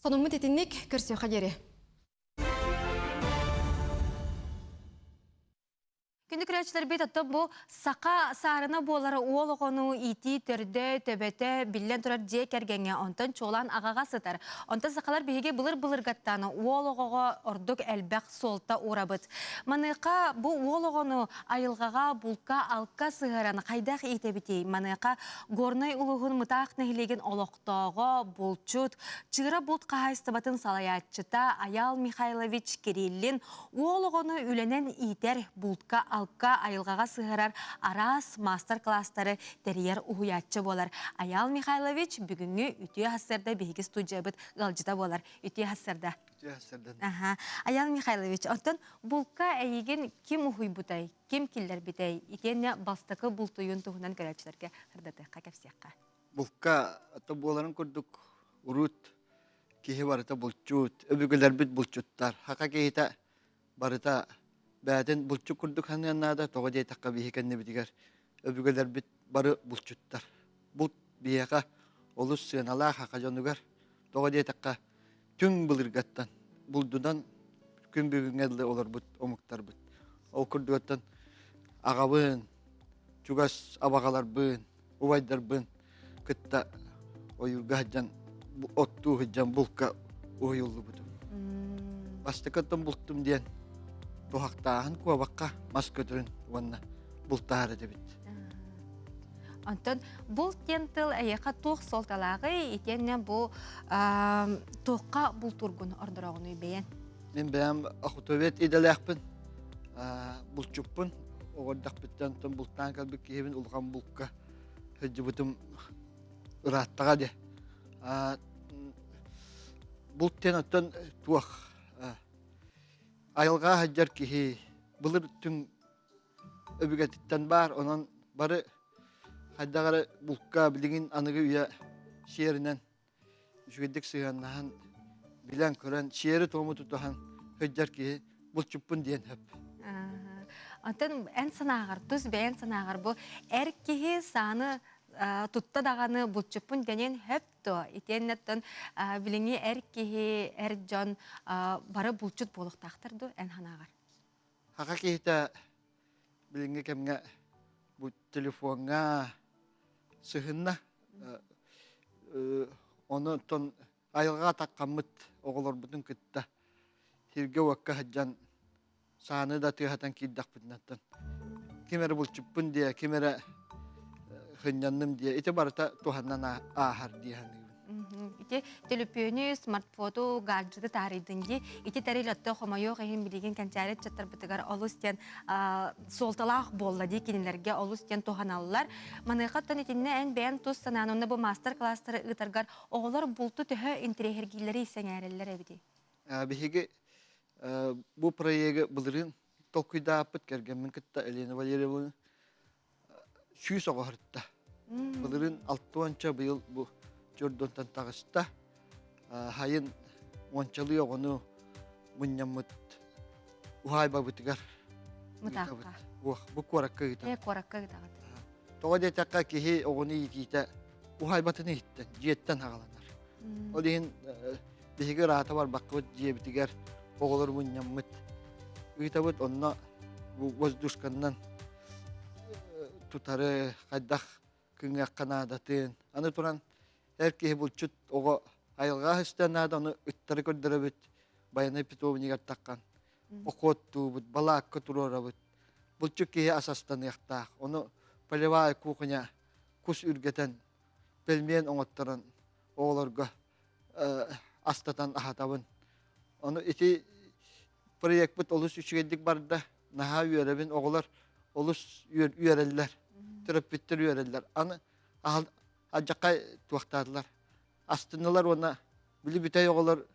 Сонуммут итинник көрсүөххэ диэри. Күндү көрөөччүлэрбит оттон бу саха саарына буолар уол оҕону иитии төрдө, төбөтө биллэн турар дьиэ кэргэҥҥэ, онтон чуолаан аҕаҕа сытар. Онтон сахалар биһиги былыр-былыргаттан уол оҕоҕо ордук элбэх суолта уурабыт. Маныаха бу уол оҕону айылҕаҕа, булка-алка сыһыаран хайдах иитэбитий? Маныаха Горнай улууһун Мытаах нэһилиэгин олохтооҕо, булчут, Чыыра булт хаһаайыстыбатын салайааччыта Айаал Михайлович Кириллин Уол оҕону үлэнэн иитэр, бултка-алка, айылҕаҕа сыһыарар араас маастар-кылаастары тэрийэр уһуйааччы буолар. Айаал Михайлович бүгүҥҥү үтүө сарсыарда биһиги студиябыт ыалдьыта буолар. Үтүө сарсыарда. Үтүө сарсыарда. Аха. Айаал Михайлович, оттон булка эйигин ким уһуйбутай, ким киллэрбитэй? Итиэннэ бастакы бултуйун туһунан көрөөччүлэргэ сырдатыахха, кэпсиэххэ. Булка буоларын курдук урут киһи барыта булчут, өбүгэлэрбит булчуттар. Хака киһитэ барыта бэйэтин булчут курдук саныан наада, тоҕо диэтэххэ биһи кэннибитигэр өбүгэлэрбит бары булчуттар. Булт биһиэхэ олус сыаналаах хака дьонугар, тоҕо диэтэххэ түҥ былыргаттан булдунан күн бүгүҥҥэ дылы олорбут омуктарбыт. Ол курдугаттан аҕабын, чугас абаҕаларбын, убайдарбын кытта ойуурга сылдьан оттуу сылдьан булка уһуйуллубутум. Бастакыттан бултум диэн туһахтааһын куобахха мас көтөрүн уонна бултаһар этибит. Онтон булт диэн тыл эйиэхэ туох суолталааҕый итиэннэ бу туохха бултуургун ордороҕунуй бэйэн? Мин бэйэм охотовед идэлээхпин, булчуппун. Оҕордохпуттан бултаан кэлбит киһибин улахан булка сылдьыбытым ырааттаҕа дии. Булт диэн оттон туох айылҕа сылдьар киһи былыр түҥ өбүгэтиттэн баар, онон бары хайдах эрэ булка билигин аныгы үйэ сиэринэн үчүгэйдик сыһыаннаһан, билэн-көрөн, сиэри-туому тутуһан сылдьар киһи булчуппун диэн сөп. Оттон эн санааҕар, тус бэйэн санааҕар бу эр киһи сааны тутта даҕаны булчуппун диэн сөп дуо? Итиэннэ билиҥҥи эр киһи, эр дьон бары булчут буолуохтаахтар дуо эн санааҕар? Саха киһитэ билиҥҥи кэмҥэ бу телефоҥҥа сыһынна. Ону оттон айылҕаҕа таххаммыт оҕолорбутун кытта сиргэ-уокка сылдьан сааны да тыаһатан киирдэхпитинэ оттон ким эрэ булчуппун диэ, ким эрэ сынньанным диэ ити барыта туһанан ааһар дии саныыбын. Ити төлөпүөнү, смартфону, гаджеты таарыйдын дии. Ити тэрил өттө хомойуох иһин билигин кэнчээри ыччаттарбытыгар олус диэн суолталаах буолла дии кинилэргэ олус диэн туһаналлар. Маныаха оттон итиннэ эн бэйэн тус санаан онно бу маастар-класстары ыытаргар оҕолор булту төһө интэриэһиргииллэрий сэҥээрэллэр эбитий? Биһиги бу проегы былырыын толкуйдааппыт кэргэммин кытта Елена Валерьевна 100 оҕо сырытта. Былырыын алтыонча быйыл бу Дьордонтон таҕыста. Хайын уончалыы оҕону мунньаммыт уһаайбабытыгар ыытабыт. Бу куоракка ыытабыт. Куоракка ыытаҕыт. Тоҕо диэтэххэ киһи оҕону иитиитэ уһаайбатын иһиттэн, дьиэттэн аҕаланар. Ол иһин биһиги ыраата барбаккабыт дьиэбитигэр оҕолору мунньаммыт ыытабыт. Онно бу воздушканнан тутары хайдах кыҥыахха наадатын. Аны туран эр киһи булчут оҕо айылҕа истэн наада, ону ыттары көрдөрөбүт, байанай питомнигар таххан охуоттуубут, балаакка туруорабыт. Булчут киһи ас астаныахтаах. Ону полевая кухня кус үргэтэн, пельмен оҥотторон оҕолорго астатан аһатабын. Ону ити проекпыт олус үчүгэйдик барда. Наһаа үөрэбин, оҕолор олус үөрэллэр, төрөппүттэр үөрэллэр. Аны алдьархай туохтаатылар, астыннылар уонна били бүтэй оҕолор.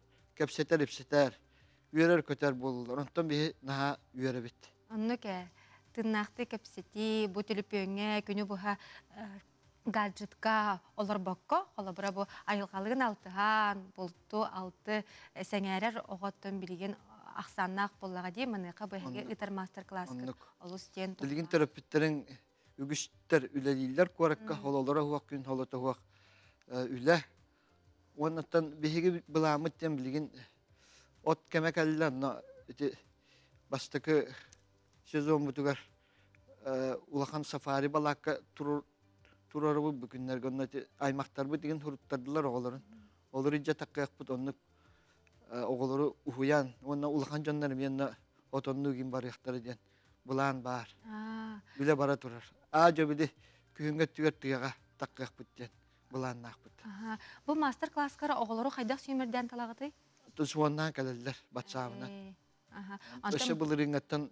кэпсэтэр-ипсэтэр, үөрэр-көтөр буоллулар. Онтон биһи наһаа үөрэбит. Оннук ээ. Тыыннаахтыы кэпсэтии, бу төлөпүөҥҥэ күнү быһа гаджетка олорбокко, холобура бу айылҕалыын алтыһан, булту алты сэҥээрэр оҕоттон билигин ахсааннаах буоллаҕа дии, маныаха бу эһиги ыытар мастер-класскыт олус диэн Билигин төрөппүттэриҥ үгүстэр үлэлииллэр куоракка, хололоро уһуох күн холото уһуох үлэ. Уоннаттан биһиги былааммыт диэн билигин от кэмэ кэллэ, онно ити бастакы сезоммутугар улахан сафари балаакка турарыбыт бу күннэргэ онно ити аймахтарбыт игин суруттардылар оҕолорун. Олору илдьэ таккыахпыт оннук оҕолору уһуйан уонна улахан дьоннор эмиэ онно отоннуу игин барыахтара диэн былаан баар. Үлэ бара турар. Аа дьэ били күһүҥҥү өттүгэр тыаҕа таккыахпыт диэн былааннаахпыт. Бу мастер-класскара оҕолору хайдах сүүмэрдээн талаҕытый? Тусуоннаан кэлэллэр батсаабынан. Өссө былырыыҥҥаттан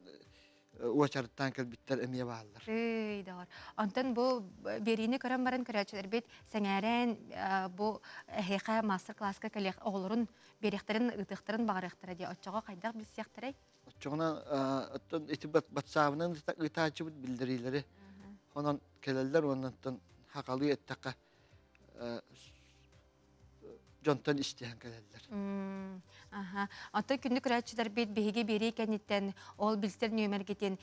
уочараттаан кэлбиттэр эмиэ бааллар. Ый, доҕор. Онтон бу биэриини көрөн баран көрөөччүлэрбит сэҥээрэн бу эһиэхэ мастер-класска кэлиэх оҕолорун биэриэхтэрин, ыытыахтарын баҕарыахтара дии. Оччоҕо хайдах билсиэхтэрэй? Оччоҕуна оттон ити батсаабынан ыытааччыбыт биллэриилэри онон кэлэллэр уонна оттон хахалыы эттэххэ дьонтон истиһэн кэлэллэр. Аха. Оттон күндү көрөөччүлэрбит биһиги биэрии кэнниттэн ол билсэр нүөмэргитин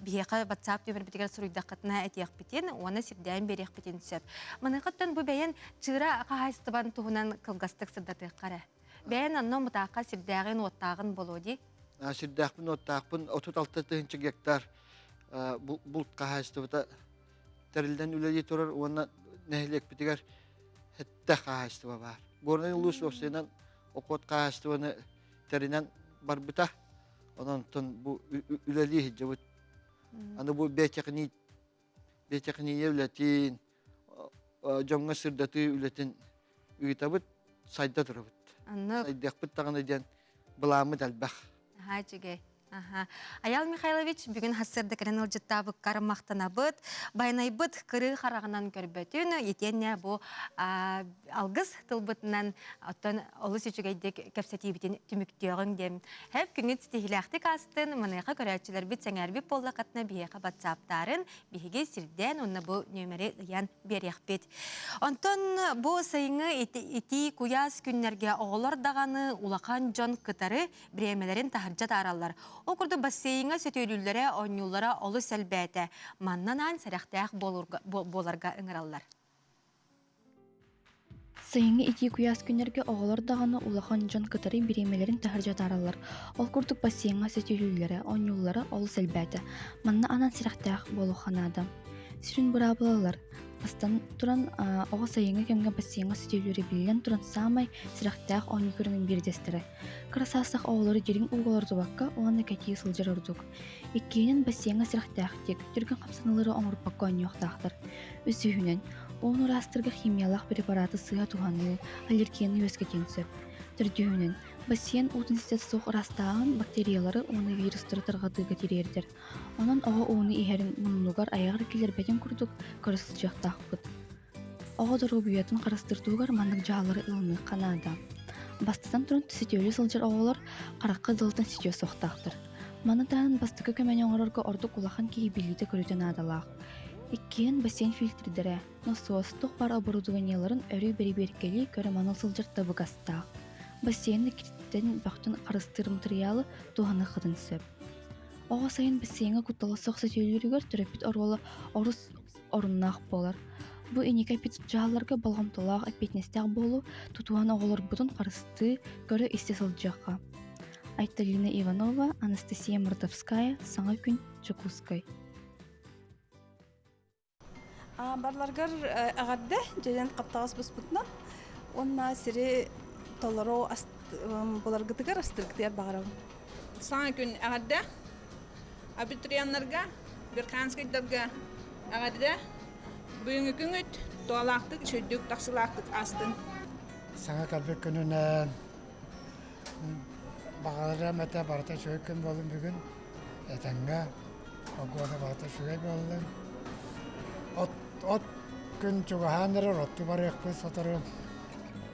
биһиэхэ WhatsApp нүөмэрбитигэр суруйдаххытына этиэхпитин уонна сирдээн биэриэхпитин сөп. Маныхаттан бу бэйэн чыыра хаһаайыстыбан туһунан кылгастык сырдатыахха эрэ. Бэйэн онно мутаахха сирдээҕин уоттааҕын болуо дии. Сирдээхпин уоттаахпын 36 тыһыынча гектар булт хаһаайыстыбата тэриллэн үлэлии турар уонна нэһилиэкпитигэр сэттэ хаһаайыстыба баар. Горнай улуус уопсайынан окуот хаһаайыстыбаны тэринэн барбыта. Онон бу үлэлии сылдьабыт. Аны бу биотехния үлэтин, дьоҥҥо сырдатыы үлэтин ыытабыт, сайда турабыт. Сайдыахпыт даҕаны диэн былааммыт элбэх. Аһаа, үчүгэй. Аха. Аял Михайлович, бүгүн хассырда кэлэн ылдьыттаабыккар махтанабыт. Байанайбыт кырыы хараҕынан көрбөтүн, итиэннэ бу алгыс тылбытынан оттон олус үчүгэйдик кэпсэтиибитин түмүктүөҕүҥ диэн. Хэп күҥүт ситиһилээхтик астын, маныаха көрөөччүлэрбит сэҥээрбит буоллаххытына биһиэхэ батсааптаарын биһиги сирдээн уонна бу нүөмэри ыйан биэриэхпит. Онтон бу сайыҥҥы итии куйаас күннэргэ оҕолор даҕаны улахан дьон кытары бириэмэлэрин таһырдьа таараллар. Ол курдук бассейҥа сөтүөлүүллэрэ, оонньууллара олус элбээтэ. Манна анаан сэрэхтээх буоларга ыҥыраллар. Сайыҥҥы итии куйаас күннэргэ оҕолор даҕаны улахан дьон кытары бириэмэлэрин таһырдьа таараллар. Ол курдук бассейҥа сөтүөлүүллэрэ, оонньууллара олус элбээтэ. Манна анаан сэрэхтээх буолуохха наада. Сүрүн быраабылалар Бастан туран, оҕо сайыҥҥы кэмҥэ бассейҥа сөтүөлүүрэ биллэн туран саамай сэрэхтээх оонньуу көрүҥүн биирдэстэрэ. Кыра саастаах оҕолору дириҥ ууга олордубакка уонна кэтии сылдьар ордук. Иккиһинэн, бассейҥа сэрэхтээхтик, түргэн хамсаныылары оҥорбокко оонньуохтаахтар. Үсүһүнэн, ууну ыраастыырга химиялаах препараты сыыһа туһаныы аллергияны үөскэтиэн сөп. Төрдүһүнэн, бассейн уутун ситэ суох ыраастааһын бактериялары уонна вирустары тарҕатыыга тириэрдэр. Онон оҕо ууну иһэрин муннугар айаҕар киллэрбэтин курдук көрө сылдьыахтаахпыт. Оҕо доруобуйатын харыстыыр туһугар маннык дьаһаллары ылыныахха наада. Бастатан туран, сөтүөлүү сылдьар оҕолор харахха дылытан сүтүө суохтаахтар. Маны таһынан бастакы көмөнү оҥорорго ордук улахан киһи билиитэ-көрүүтэ наадалаах. Иккиһин бассейн фильтрдэрэ, носуос, туох баар оборудованиеларын өрүү бэрэбиэркэлии көрө-маныы сылдьар табыгастаах. Бассейны киртэн бөхтөн харыстыыр матырыйаалы туһаныаххытын сөп. Оҕо сайын бассейҥа куттала суох сөтүөлүүрүгэр төрөппүт оруола орус оруннаах буолар. Бу инники эппит дьаһалларга болҕомтолоох, эппиэтинэстээх буолуу, тутуһан оҕолорбутун харыстыы, көрө-истэ сылдьыахха. Айталина Иванова, Анастасия Мордовская, Саҥа күн, Дьокуускай. Барларгар эҕэрдэ дьэдьэн хаптаҕас буспутунан уонна сири толору буларгытыгар астыргытыгар баҕарабын. Саҥа күн эҕэрдэ абитуриеннарга, Верхоянскайдарга эҕэрдэ. Бүгүҥҥү күҥүт туолаахтык, үчүгэйдик, тахсыылаахтык аастын. Саҥа кэлбит күнүнэн баҕарарым этэ барыта үчүгэй күн буоллун бүгүн. Этэҥҥэ погода барыта үчүгэй буоллун. От, от күн чугаһаан эрэр, оттуу барыахпыт сотору.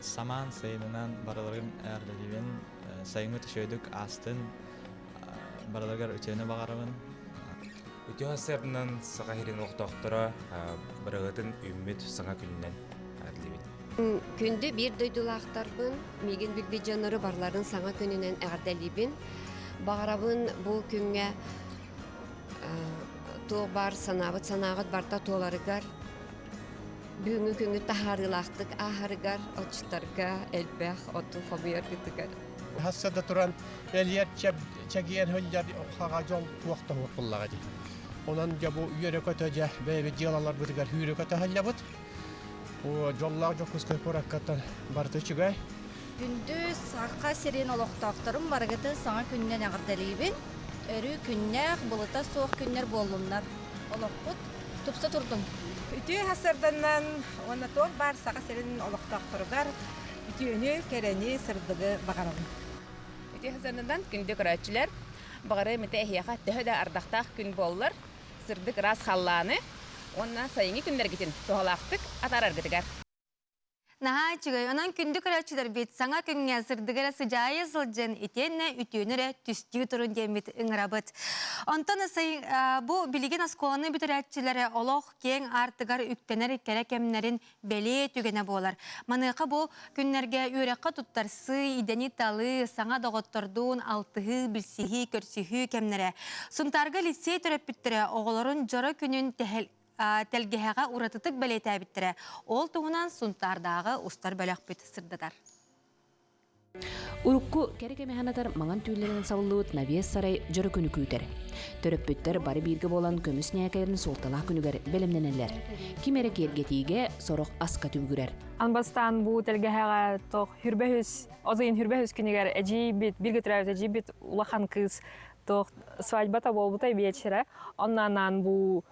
Самаан сайынынан барыларын эҕэрдэлиибин. Сайыҥҥыт үчүгэйдик аастын. Барыларыгар үтүөнү баҕарабын. Үтүө сарсыарданан Саха сирин олохтоохторо бырыһытын үүммүт саҥа күнүнэн эҕэрдэлиибит. Күндү биир дойдулаахтарбын, миигин билбит дьоннору барыларын саҥа күнүнэн эҕэрдэлиибин. Баҕарабын бу күҥҥэ туох баар санаабыт санааҕыт барыта туоларыгар, бүгүҥҥү күҥҥүт таһаарыылаахтык ааһарыгар, отчуттарга элбэх оту хомуйаргытыгар. Хасса да туран элиэр чэгиэн сылдьар хаҕа дьол туох да буоллаҕа дии. Онон дьэ бу үөрэ-көтө дьэ бэйэбит дьыалаларбытыгар үүрэ-көтө сылдьабыт. Дьоллоох Дьокуускай куораккаттан барыта үчүгэй. Күндү Саха сирин олохтоохторун барыгытын саҥа күнүнэн эҕэрдэлиибин. Өрүү күннээх, былыта суох күннэр буоллуннар. Олохпут тупса турдун. Үтүө сарсыарданан уонна туох баар Саха сирин олохтоохторугар үтүөнү, кэрэни, сырдыгы баҕарабын. Үтүө сарсыарданан күндү көрөөччүлэр, баҕарыам этэ эһиэхэ төһө да ардахтаах күн буоллар, сырдык ыраас халлааны уонна сайыҥҥы күннэргитин туһалаахтык атаараргытыгар. Наһаа үчүгэй. Онон күндү көрөөччүлэрбит саҥа күҥҥэ сырдыгы эрэ сыдьаайа сылдьан итиэннэ үтүөнү эрэ түстүү турун диэммит ыҥырабыт. Онтон бу билигин оскуоланы бүтэрээччилэрэ олох киэҥ аартыгар үктэнэр кэрэ кэмнэрин бэлиэ түгэнэ буолар. Маныаха бу күннэргэ үөрэххэ туттарсыы, идэни талыы, саҥа доҕоттордуун алтыһыы, билсиһии, көрсүһүү кэмнэрэ. Сунтаарга лицей төрөппүттэрэ оҕолорун дьоро күнүн тэлгэһэҕэ уратытык бэлиэтээбиттэрэ. Ол туһунан Сунтаардааҕы устар бөлөхпүт сырдатар. Урукку кэрэ кэми санатар маҥан түүллэринэн сабыллыбыт навес сарай дьоро күнү күүтэр. Төрөппүттэр бары бииргэ буолан көмүс ньээкэлэрин суолталаах күнүгэр бэлэмнэнэллэр. Ким эрэ киэргэтиигэ, сорох аска түбүгүрэр. Анбастаан бу тэлгэһэҕэ тох хүрбэһүс, озыйын хүрбэһүс күнүгэр эдьиийбит, бииргэ төрөөбүт эдьиийбит улахан кыыс туох свадьбата буолбута вечера. Онно анаан бу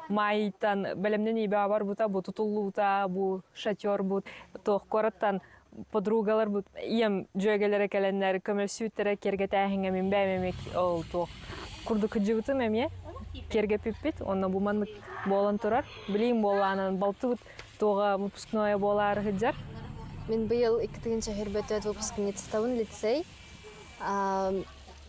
майтан бэлэмнэнии барбыта, бу тутуллуута, бу шатер бу туох куораттан подругалар бу ийэм дьүөгэлэрэ кэлэннэр көмөлсүүттэрэ киэргэтээһиҥҥэ мин бэйэм эмиэ ол туох курдук кыдьыбытым эмиэ киэргэппиппит уонна бу маннык буолан турар билиим буоллаанан балтыбыт туоҕа выпускнойа буолаары сылдьар Мин быйыл 2 024 выпускницабын лицей.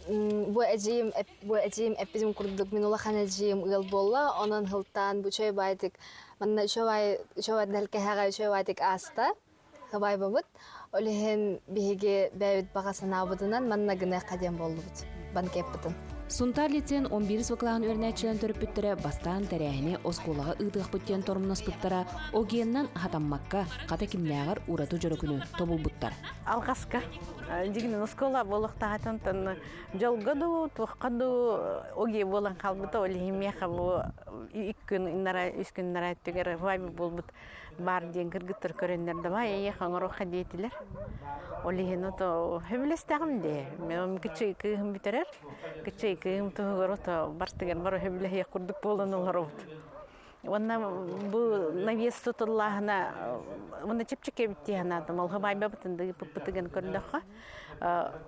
Бу эдьиийим бу эдьиийим эппитим курдук мин улахан эдьиийим ыал буолла, онон һылтаан бу үчүгэй баайдык манна үчүгэй үчүгэй дэлкэһэҕэ үчүгэй баайдык ааста хабайбабыт. Ол иһин биһиги бэйэбит баҕа санаабытынан манна гыныахха диэн буоллубут банкеппытын. Сунтаар лицейин 11 кылааһын үөрэнээччилэрин төрөппүттэрэ бастаан тэрээһини оскуолаҕа ыытыахпыт диэн торумнаспыттара, ОГЕН-нан хатаммакка, хата кимнээҕэр ураты дьоро күнү тобулбуттар. Алҕаска дьигинэн оскуола буолуохтаах этэ дьолго дуу, туохха дуу ОГЕ буолан хаалбыта ол иһин миэхэ бу ик күн иннара үс күн иннара өттүгэр вайб буолбут баар диэн кыргыттар көрөннөр давай эйиэхэ оҥоруохха диэтилэр. Ол иһин ото сөбүлэстэҕим дии. Мен кычый кыыһым бүтэрэр. Кычый кыыһым туһугар ото бартыгар бары сөбүлэһиэх курдук буолан олоробут. Уонна бу навес тутуллааһына уонна чэпчэки эбит дии санаатым. Ол хабайбабытын да ыыппыппытыгын көрдөххө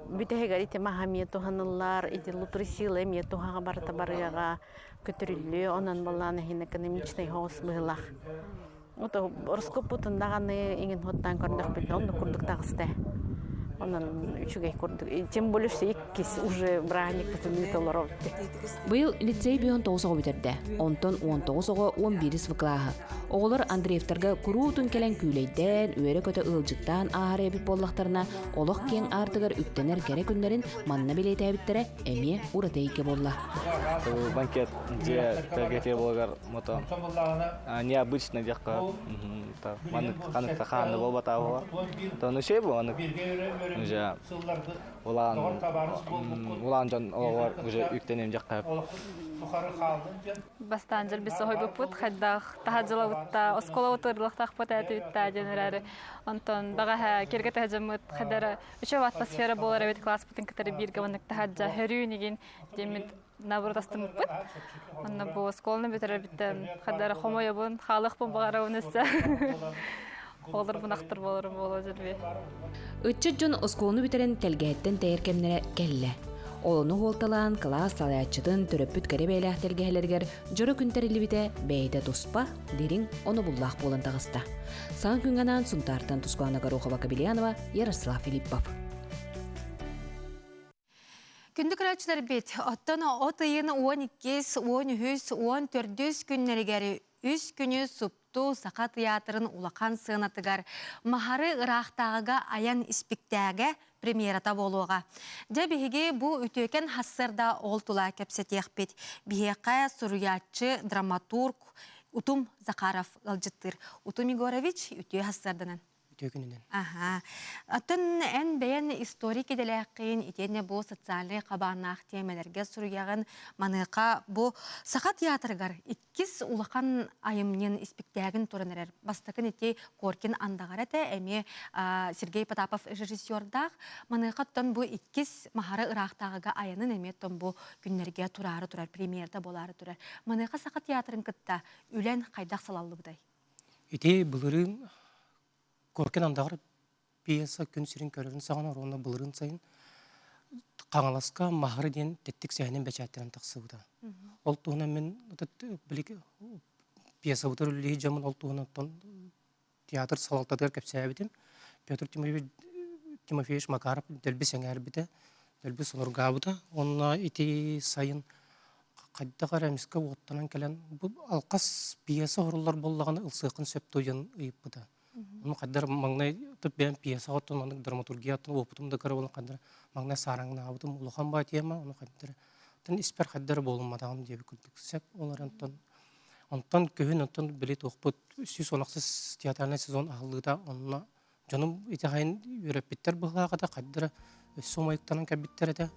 бүтэһигэр ити маһа эмиэ туһаныллар, ити лутрисила эмиэ туһаҕа барыта барыаҕа көтүрүллүө, онон буоллаҕына иһин экономичный соҕус быһыылаах. Ото ороскуоппутун даҕаны иҥин хуттаан көрдөхпүтүнэ оннук курдук таҕыста. Онон үчүгэй курдук. Тем более что иккис уже бырааһынньыкпытын ыыта олоробут. Быйыл лицей 19 оҕо бүтэрдэ. Онтон 19 оҕо 11 кылааһы. Оҕолор Андреевтарга куруутун кэлэн күүлэйдээн, үөрэ-көтө ыалдьыттаан ааһар эбит буоллахтарына, олох киэҥ аартыгар үктэнэр кэрэ күннэрин манна бэлиэтээбиттэрэ эмиэ ураты эйгэ буолла. Банкет дьиэ тэлгэтиэ буолар мото необычно диэххэ маннык ханык хаанны буолбатаа то ну бу маннык уже улаан улаан дьон олоҕор уже үктэним диэххэ Бастаан дьэлбис соһуйбуппут хайдах таһа дьылабытта оскуола ырлахтаахпыт ээтибитта диэн эрээри онтон бэҕэһээ киргэ дьаммыт хайдара үчүгэй атмосфера буолар эбит класспытын кытары бииргэ маннык таһаджа хөрүүн игин диэммит наоборот астыммыппыт. Онно бу оскуоланы бүтэрэрбиттэн хадара хомойобун, хаалыахпын баҕарабын өссө. Оҕолорбун ахтар буоларым буолуо дьэлби. Ыччат дьон оскуоланы бүтэрэн тэлгэһэттэн тэйэр кэмнэрэ кэллэ. Ол ону хуолталаан кылаас салайааччытын төрөппүт кэрэ бэйэлээх тэлгэһэлэригэр дьоро күн тэриллибитэ бэйэтэ туспа, дириҥ, онобуллаах буолан таҕыста. Саҥа күҥҥэ анаан Сунтаартан Тускулаана Горохова-Кобельянова, Ярослав Филиппов. Күндү көрөөччүлэрбит, оттон от ыйын 12-с, 13-үс, 14-үс күннэригэр үс күнү супту Саха тыйаатырын улахан сыанатыгар Маһары ыраахтааҕыга айан испиктээгэ премьерата буолуоҕа. Дьэ биһиги бу үтүөкэн хассыарда ол тула кэпсэтиэхпит. Биһиэхэ суруйааччы, драматург Утум Захаров ыалдьыттыыр. Утум Егорович, үтүө хассыарданан. Үтүө күнүнэн. Аха. Оттон эн бэйэн историк идэлээххин, итиэннэ бу социальнай хабааннаах тиэмэлэргэ суруйаҕын. Маныаха бу Саха театрыгар иккис улахан айымньын испиктээгин туран эрэр. Бастакын ити Коркин андаҕар этэ, эмиэ Сергей Потапов режиссердаах. Маныаха оттон бу иккис Маһары ыраахтааҕыга айанын эмиэ оттон бу күннэргэ тураары турар, премьерда буолаары турар. Маныаха Саха театрын кытта үлэн хайдах салаллыбытай? Ити былырыын Коркин андаҕар пьеса күн сирин көрөрүн саҕана уонна былырыын сайын Хаҥаласка Маһары диэн тэттик сэһэнин бэчээттэнэн тахсыбыта. Ол туһунан мин били пьесабытыгар үлэлиир дьоммун ол туһунан театр салалтатыгар кэпсээбитим. Петр Тимофеевич, Тимофеевич Макаров дэлби сэҥээрбитэ, дэлби сонургаабыта. Уонна ити сайын хайдах эрэ эмискэ уоттанан кэлэн бу алҕас пьеса оһоруллар буоллаҕына ылсыаххын сөп дуо диэн ыйыппыта. Ону хайдах маҥнай бэйэм пьесаҕа оттон маннык драматургияттан уопутум да кыра буолан хайдах маҥнай саараҥнаабытым улахан баа тема ону хайдах оттон испэр хайдах эрэ буолумматаҕым диэбит курдук сөп ол эрэн оттон онтон күһүн оттон били туохпут 116 театральный сезон аһыллыыта онно Дьонум итэҕэйэн үөрэппиттэр быһыылаах этэ, хайдара өссө умайыктанан кэлбиттэр этэ,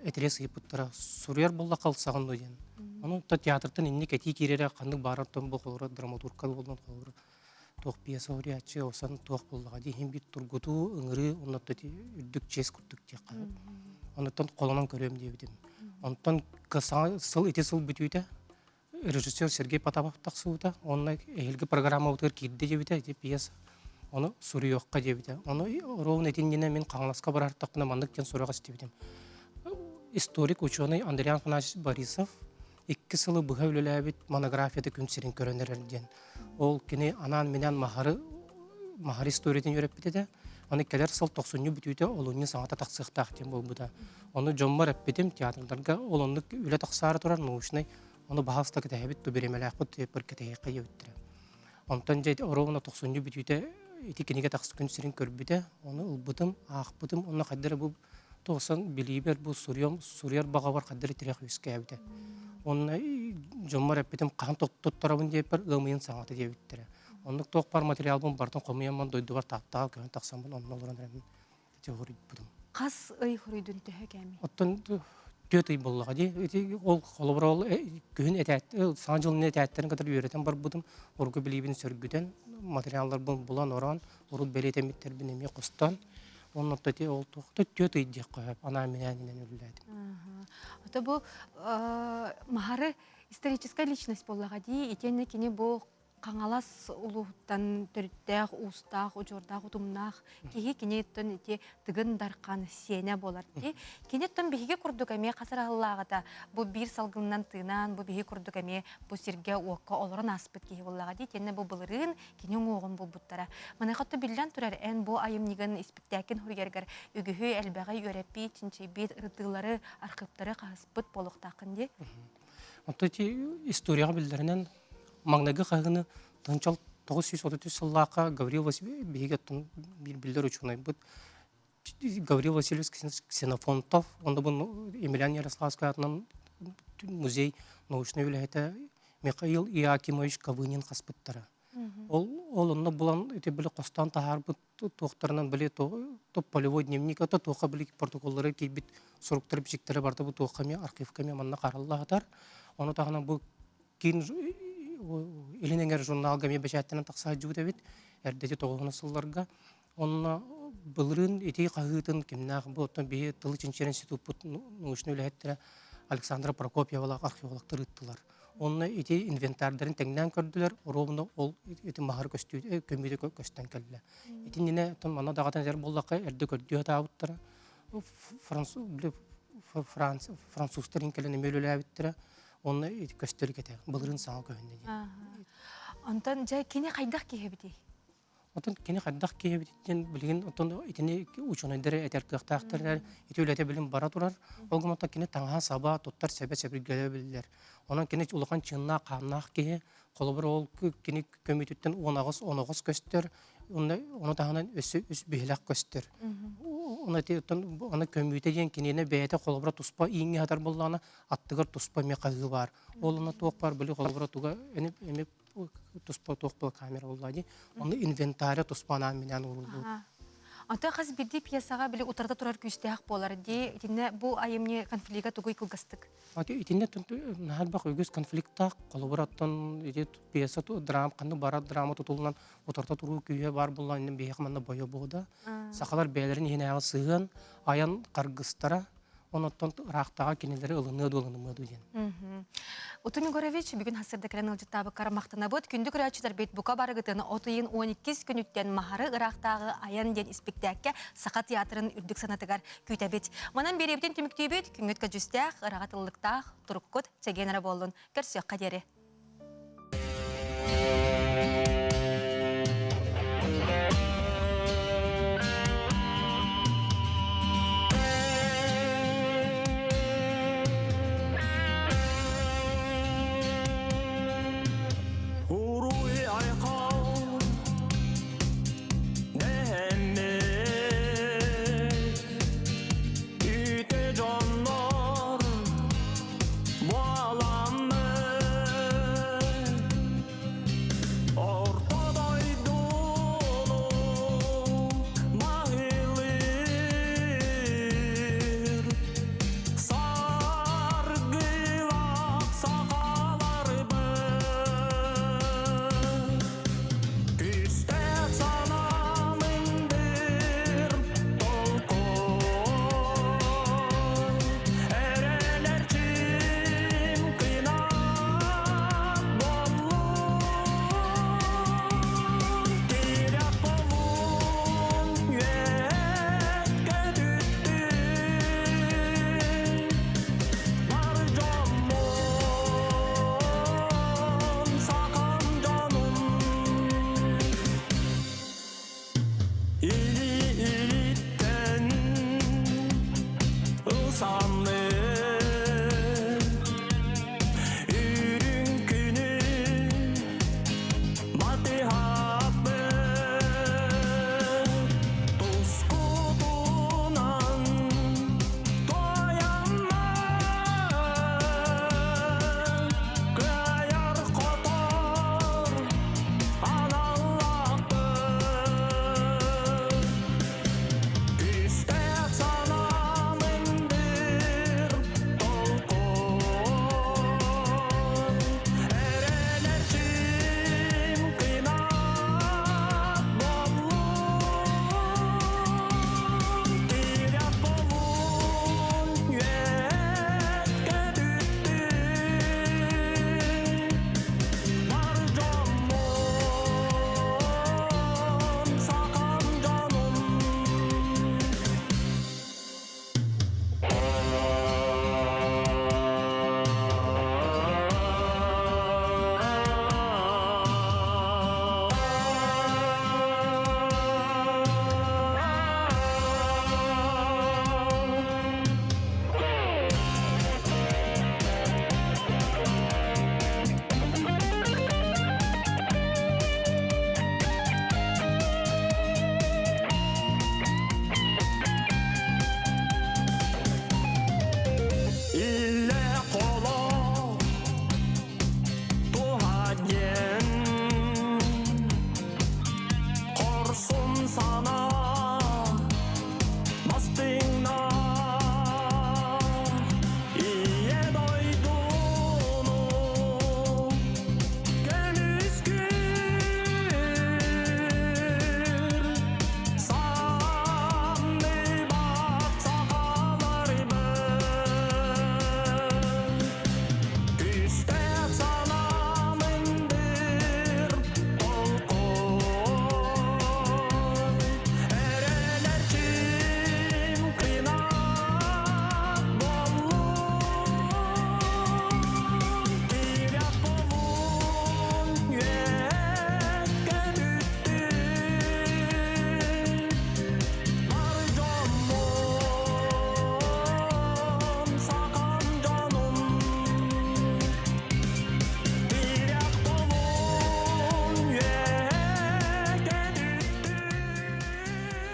этириэс ыйыппыттара, суруйар буоллахха ылсаҕын дуо диэн. Ону театртан инник этии киирэрэ ханнык баарар тон бу холоро драматурка буоллун холоро туох пьеса суруйааччы осан туох буоллаҕа дии иһин биир тургутуу ыҥырыы онно үрдүк чиэс курдук диэххэ онуттан холонон көрүөм диэбитим онтон сыл ити сыл бүтүүтэ режиссер Сергей Потапов тахсыбыта уонна эһиилги программабытыгар киирдэ диэбитэ ити пьеса ону суруйуохха диэбитэ ону ровно итиннинэ мин Хаҥаласка барартахпына маннык диэн сурук истибитим историк ученый Андриан Афанасьевич Борисов икки сылы быһа үлэлээбит монографията күн сирин көрөн эрэр диэн ол кини анаан-минээн Маһары Маһары историятын үөрэппит этэ аны кэлэр сыл тохсунньу бүтүүтэ олунньу саҥата тахсыахтаах диэн буолбута Ону дьоммор эппитим, театрдарга ол оннук үлэ тахсаары турар научнай, ону баһаалыста кэтэһэбит, ту бириэмэлээхпит диэппэр кэтэһиэххэ диэбиттэрэ. Онтон дьэ оруобуна тохсунньу бүтүүтэ ити кинигэ тахс күн сирин көрбүтэ, ону ылбытым, аахпытым, онно хайдах эрэ бу туохсан билиибэр бу суруйам, суруйар баҕабар хайдах эрэ тирэх үөскээбитэ. Онно дьоммор эппитим, хаһан туттарабын диэппэр ыам ыйын саҥата диэбиттэрэ. Оннук туох баар материалбын барытын хомуйаммын дойдубар Тааттаҕа көһөн тахсаммын онно олорон эрэммин ити хоруйбутум. Хас ый хоруйдун төһө кэми? Оттон түөрт ый буоллаҕа дии. Ити ол холобура ол күһүн этээт саҥа дьылын этээттэрин кытары үөрэтэн барбытым. Урукку билиибин сөргүтэн, материалларбын булан ороон, урут бэлиэтэммиттэрбин эмиэ хостоон, онно ити ол туохта түөрт ый диэххэ сөп анаан-минээн үлэлээтим. Ото бу Маһары историческая личность буоллаҕа дии. Итиэннэ кини бу Хаҥалас улууһуттан төрүттээх, уустаах, удьуордаах, утумнаах киһи киниттэн ити Тыгын Дархан сиэнэ буолар дии. Киниттэн биһиги курдук эмиэ хас араллааҕыта бу биир салгынынан тыынан, бу биһи курдук эмиэ бу сиргэ-уокка олорон ааспыт киһи буоллаҕа дии. Итиэннэ бу былырыын кини уҥуоҕун булбуттара. Маныаха биллэн турар, эн бу айымньыгын испиктээкин суруйаргар үгүһү элбэҕи үөрэппит, чинчийбит, ырытыылары, архыыптары хаһыспыт буолуохтааххын дии. Оттон ити историяҕа биллэринэн Маҥнайгы хаһыыны 1933 сыллаахха Гаврил Васильевич биһиги оттон биир биллэр учуонайбыт Гаврил Васильевич Ксенофонтов онно бу Емельян Ярославскай аатынан музей научнай үлэһитэ Михаил Иакимович Ковынин хаспыттара. Ол ол онно булан ити били хостоон таһаарбыт туохтарынан били то полевой дневник ото туохха били протоколлары киирбит суруктары бичиктэрэ барыта бу туохха эмиэ архивка эмиэ манна харалла сытар. Ону таһынан бу киин Илин эҥэр журналга эмиэ бэчээттэнэн тахса сылдьыбыт эбит эрдэти тоҕуһуна сылларга. Онно былырыын ити хаһыытын кимнээх бу оттон биһи тылы чинчийэр институппут научнай үлэһиттэрэ Александра Прокопьевалаах археологтар ыыттылар. Онно ити инвентардарын тэҥнээн көрдүлэр, оруобуна ол ити маһары көстүү көмүүтэ көстөн кэллэ. Итиннинэ оттон манна даҕатан этэр буоллахха эрдэ көрдүү сатаабыттара. Француз французтар кэлэн эмиэ үлэлээбиттэрэ. Онно көстөр этэ. Былырыын саҥа көһүннэ диэн. Онтон дьэ кини хайдах киһи эбитий? Отон кини хайдах киһи эбититтэн билигин отон итини учуонайдары этэр кыахтаахтар ити үлэтэ билин бара турар. Ол гынан кини таҥаһа саба туттар сэбэ сэбиргэлэ биллэр. Онон кини улахан чыыннаах хааннаах киһи. Холобур ол кини көмүүтүттэн 18 оноҕос көстөр. Онно ону таһынан өссө үс биһилэх көстөр. Оны ону көмүүтэ диэн киниэнэ бэйэтэ холобура туспа ииҥҥэ сатар буоллаҕына аттыгар туспа эмиэ хаһыы баар. Ол онно туох баар били холобура туга эми туспа туох була камера буолла дии. Онно инвентаря туспа анаан минээн ууруллубут. Онтон хас биирдии пьесаҕа били утарыта турар күүстээх буолар дии. Итиннэ бу айымньы конфлига тугуй кылгастык? Итиннэ наһаа элбэх үгүс конфликтаах холобур оттон ити пьеса драма ханнык бара драма тутулунан утарыта туруу күүһэ баар буолла иннин биһиэхэ манна бойо буода. Сахалар бэйэлэрин иһинээҕи сыһыан айан харгыстара Онон ыраахтааҕы кинилэри ылыныа дуо ылынымыа дуо диэн. Утум Егорович, бүгүн хасырда кэлэн ыалдьыттаабыккар махтанабыт. Күндү көрөөччүлэрбит бука барыгытын от ыйын 12 күнүттэн Маһары ыраахтааҕы айан диэн испиктээккэ Саха театрын үрдүк санатыгар күүтэбит. Манан биэриэбитин түмүктүүбүт. Күҥҥүт көдьүүстээх, ыраҕа тыллыктаах, туруккут чэгиэн эрэ буоллун. Көрсүөххэ диэри.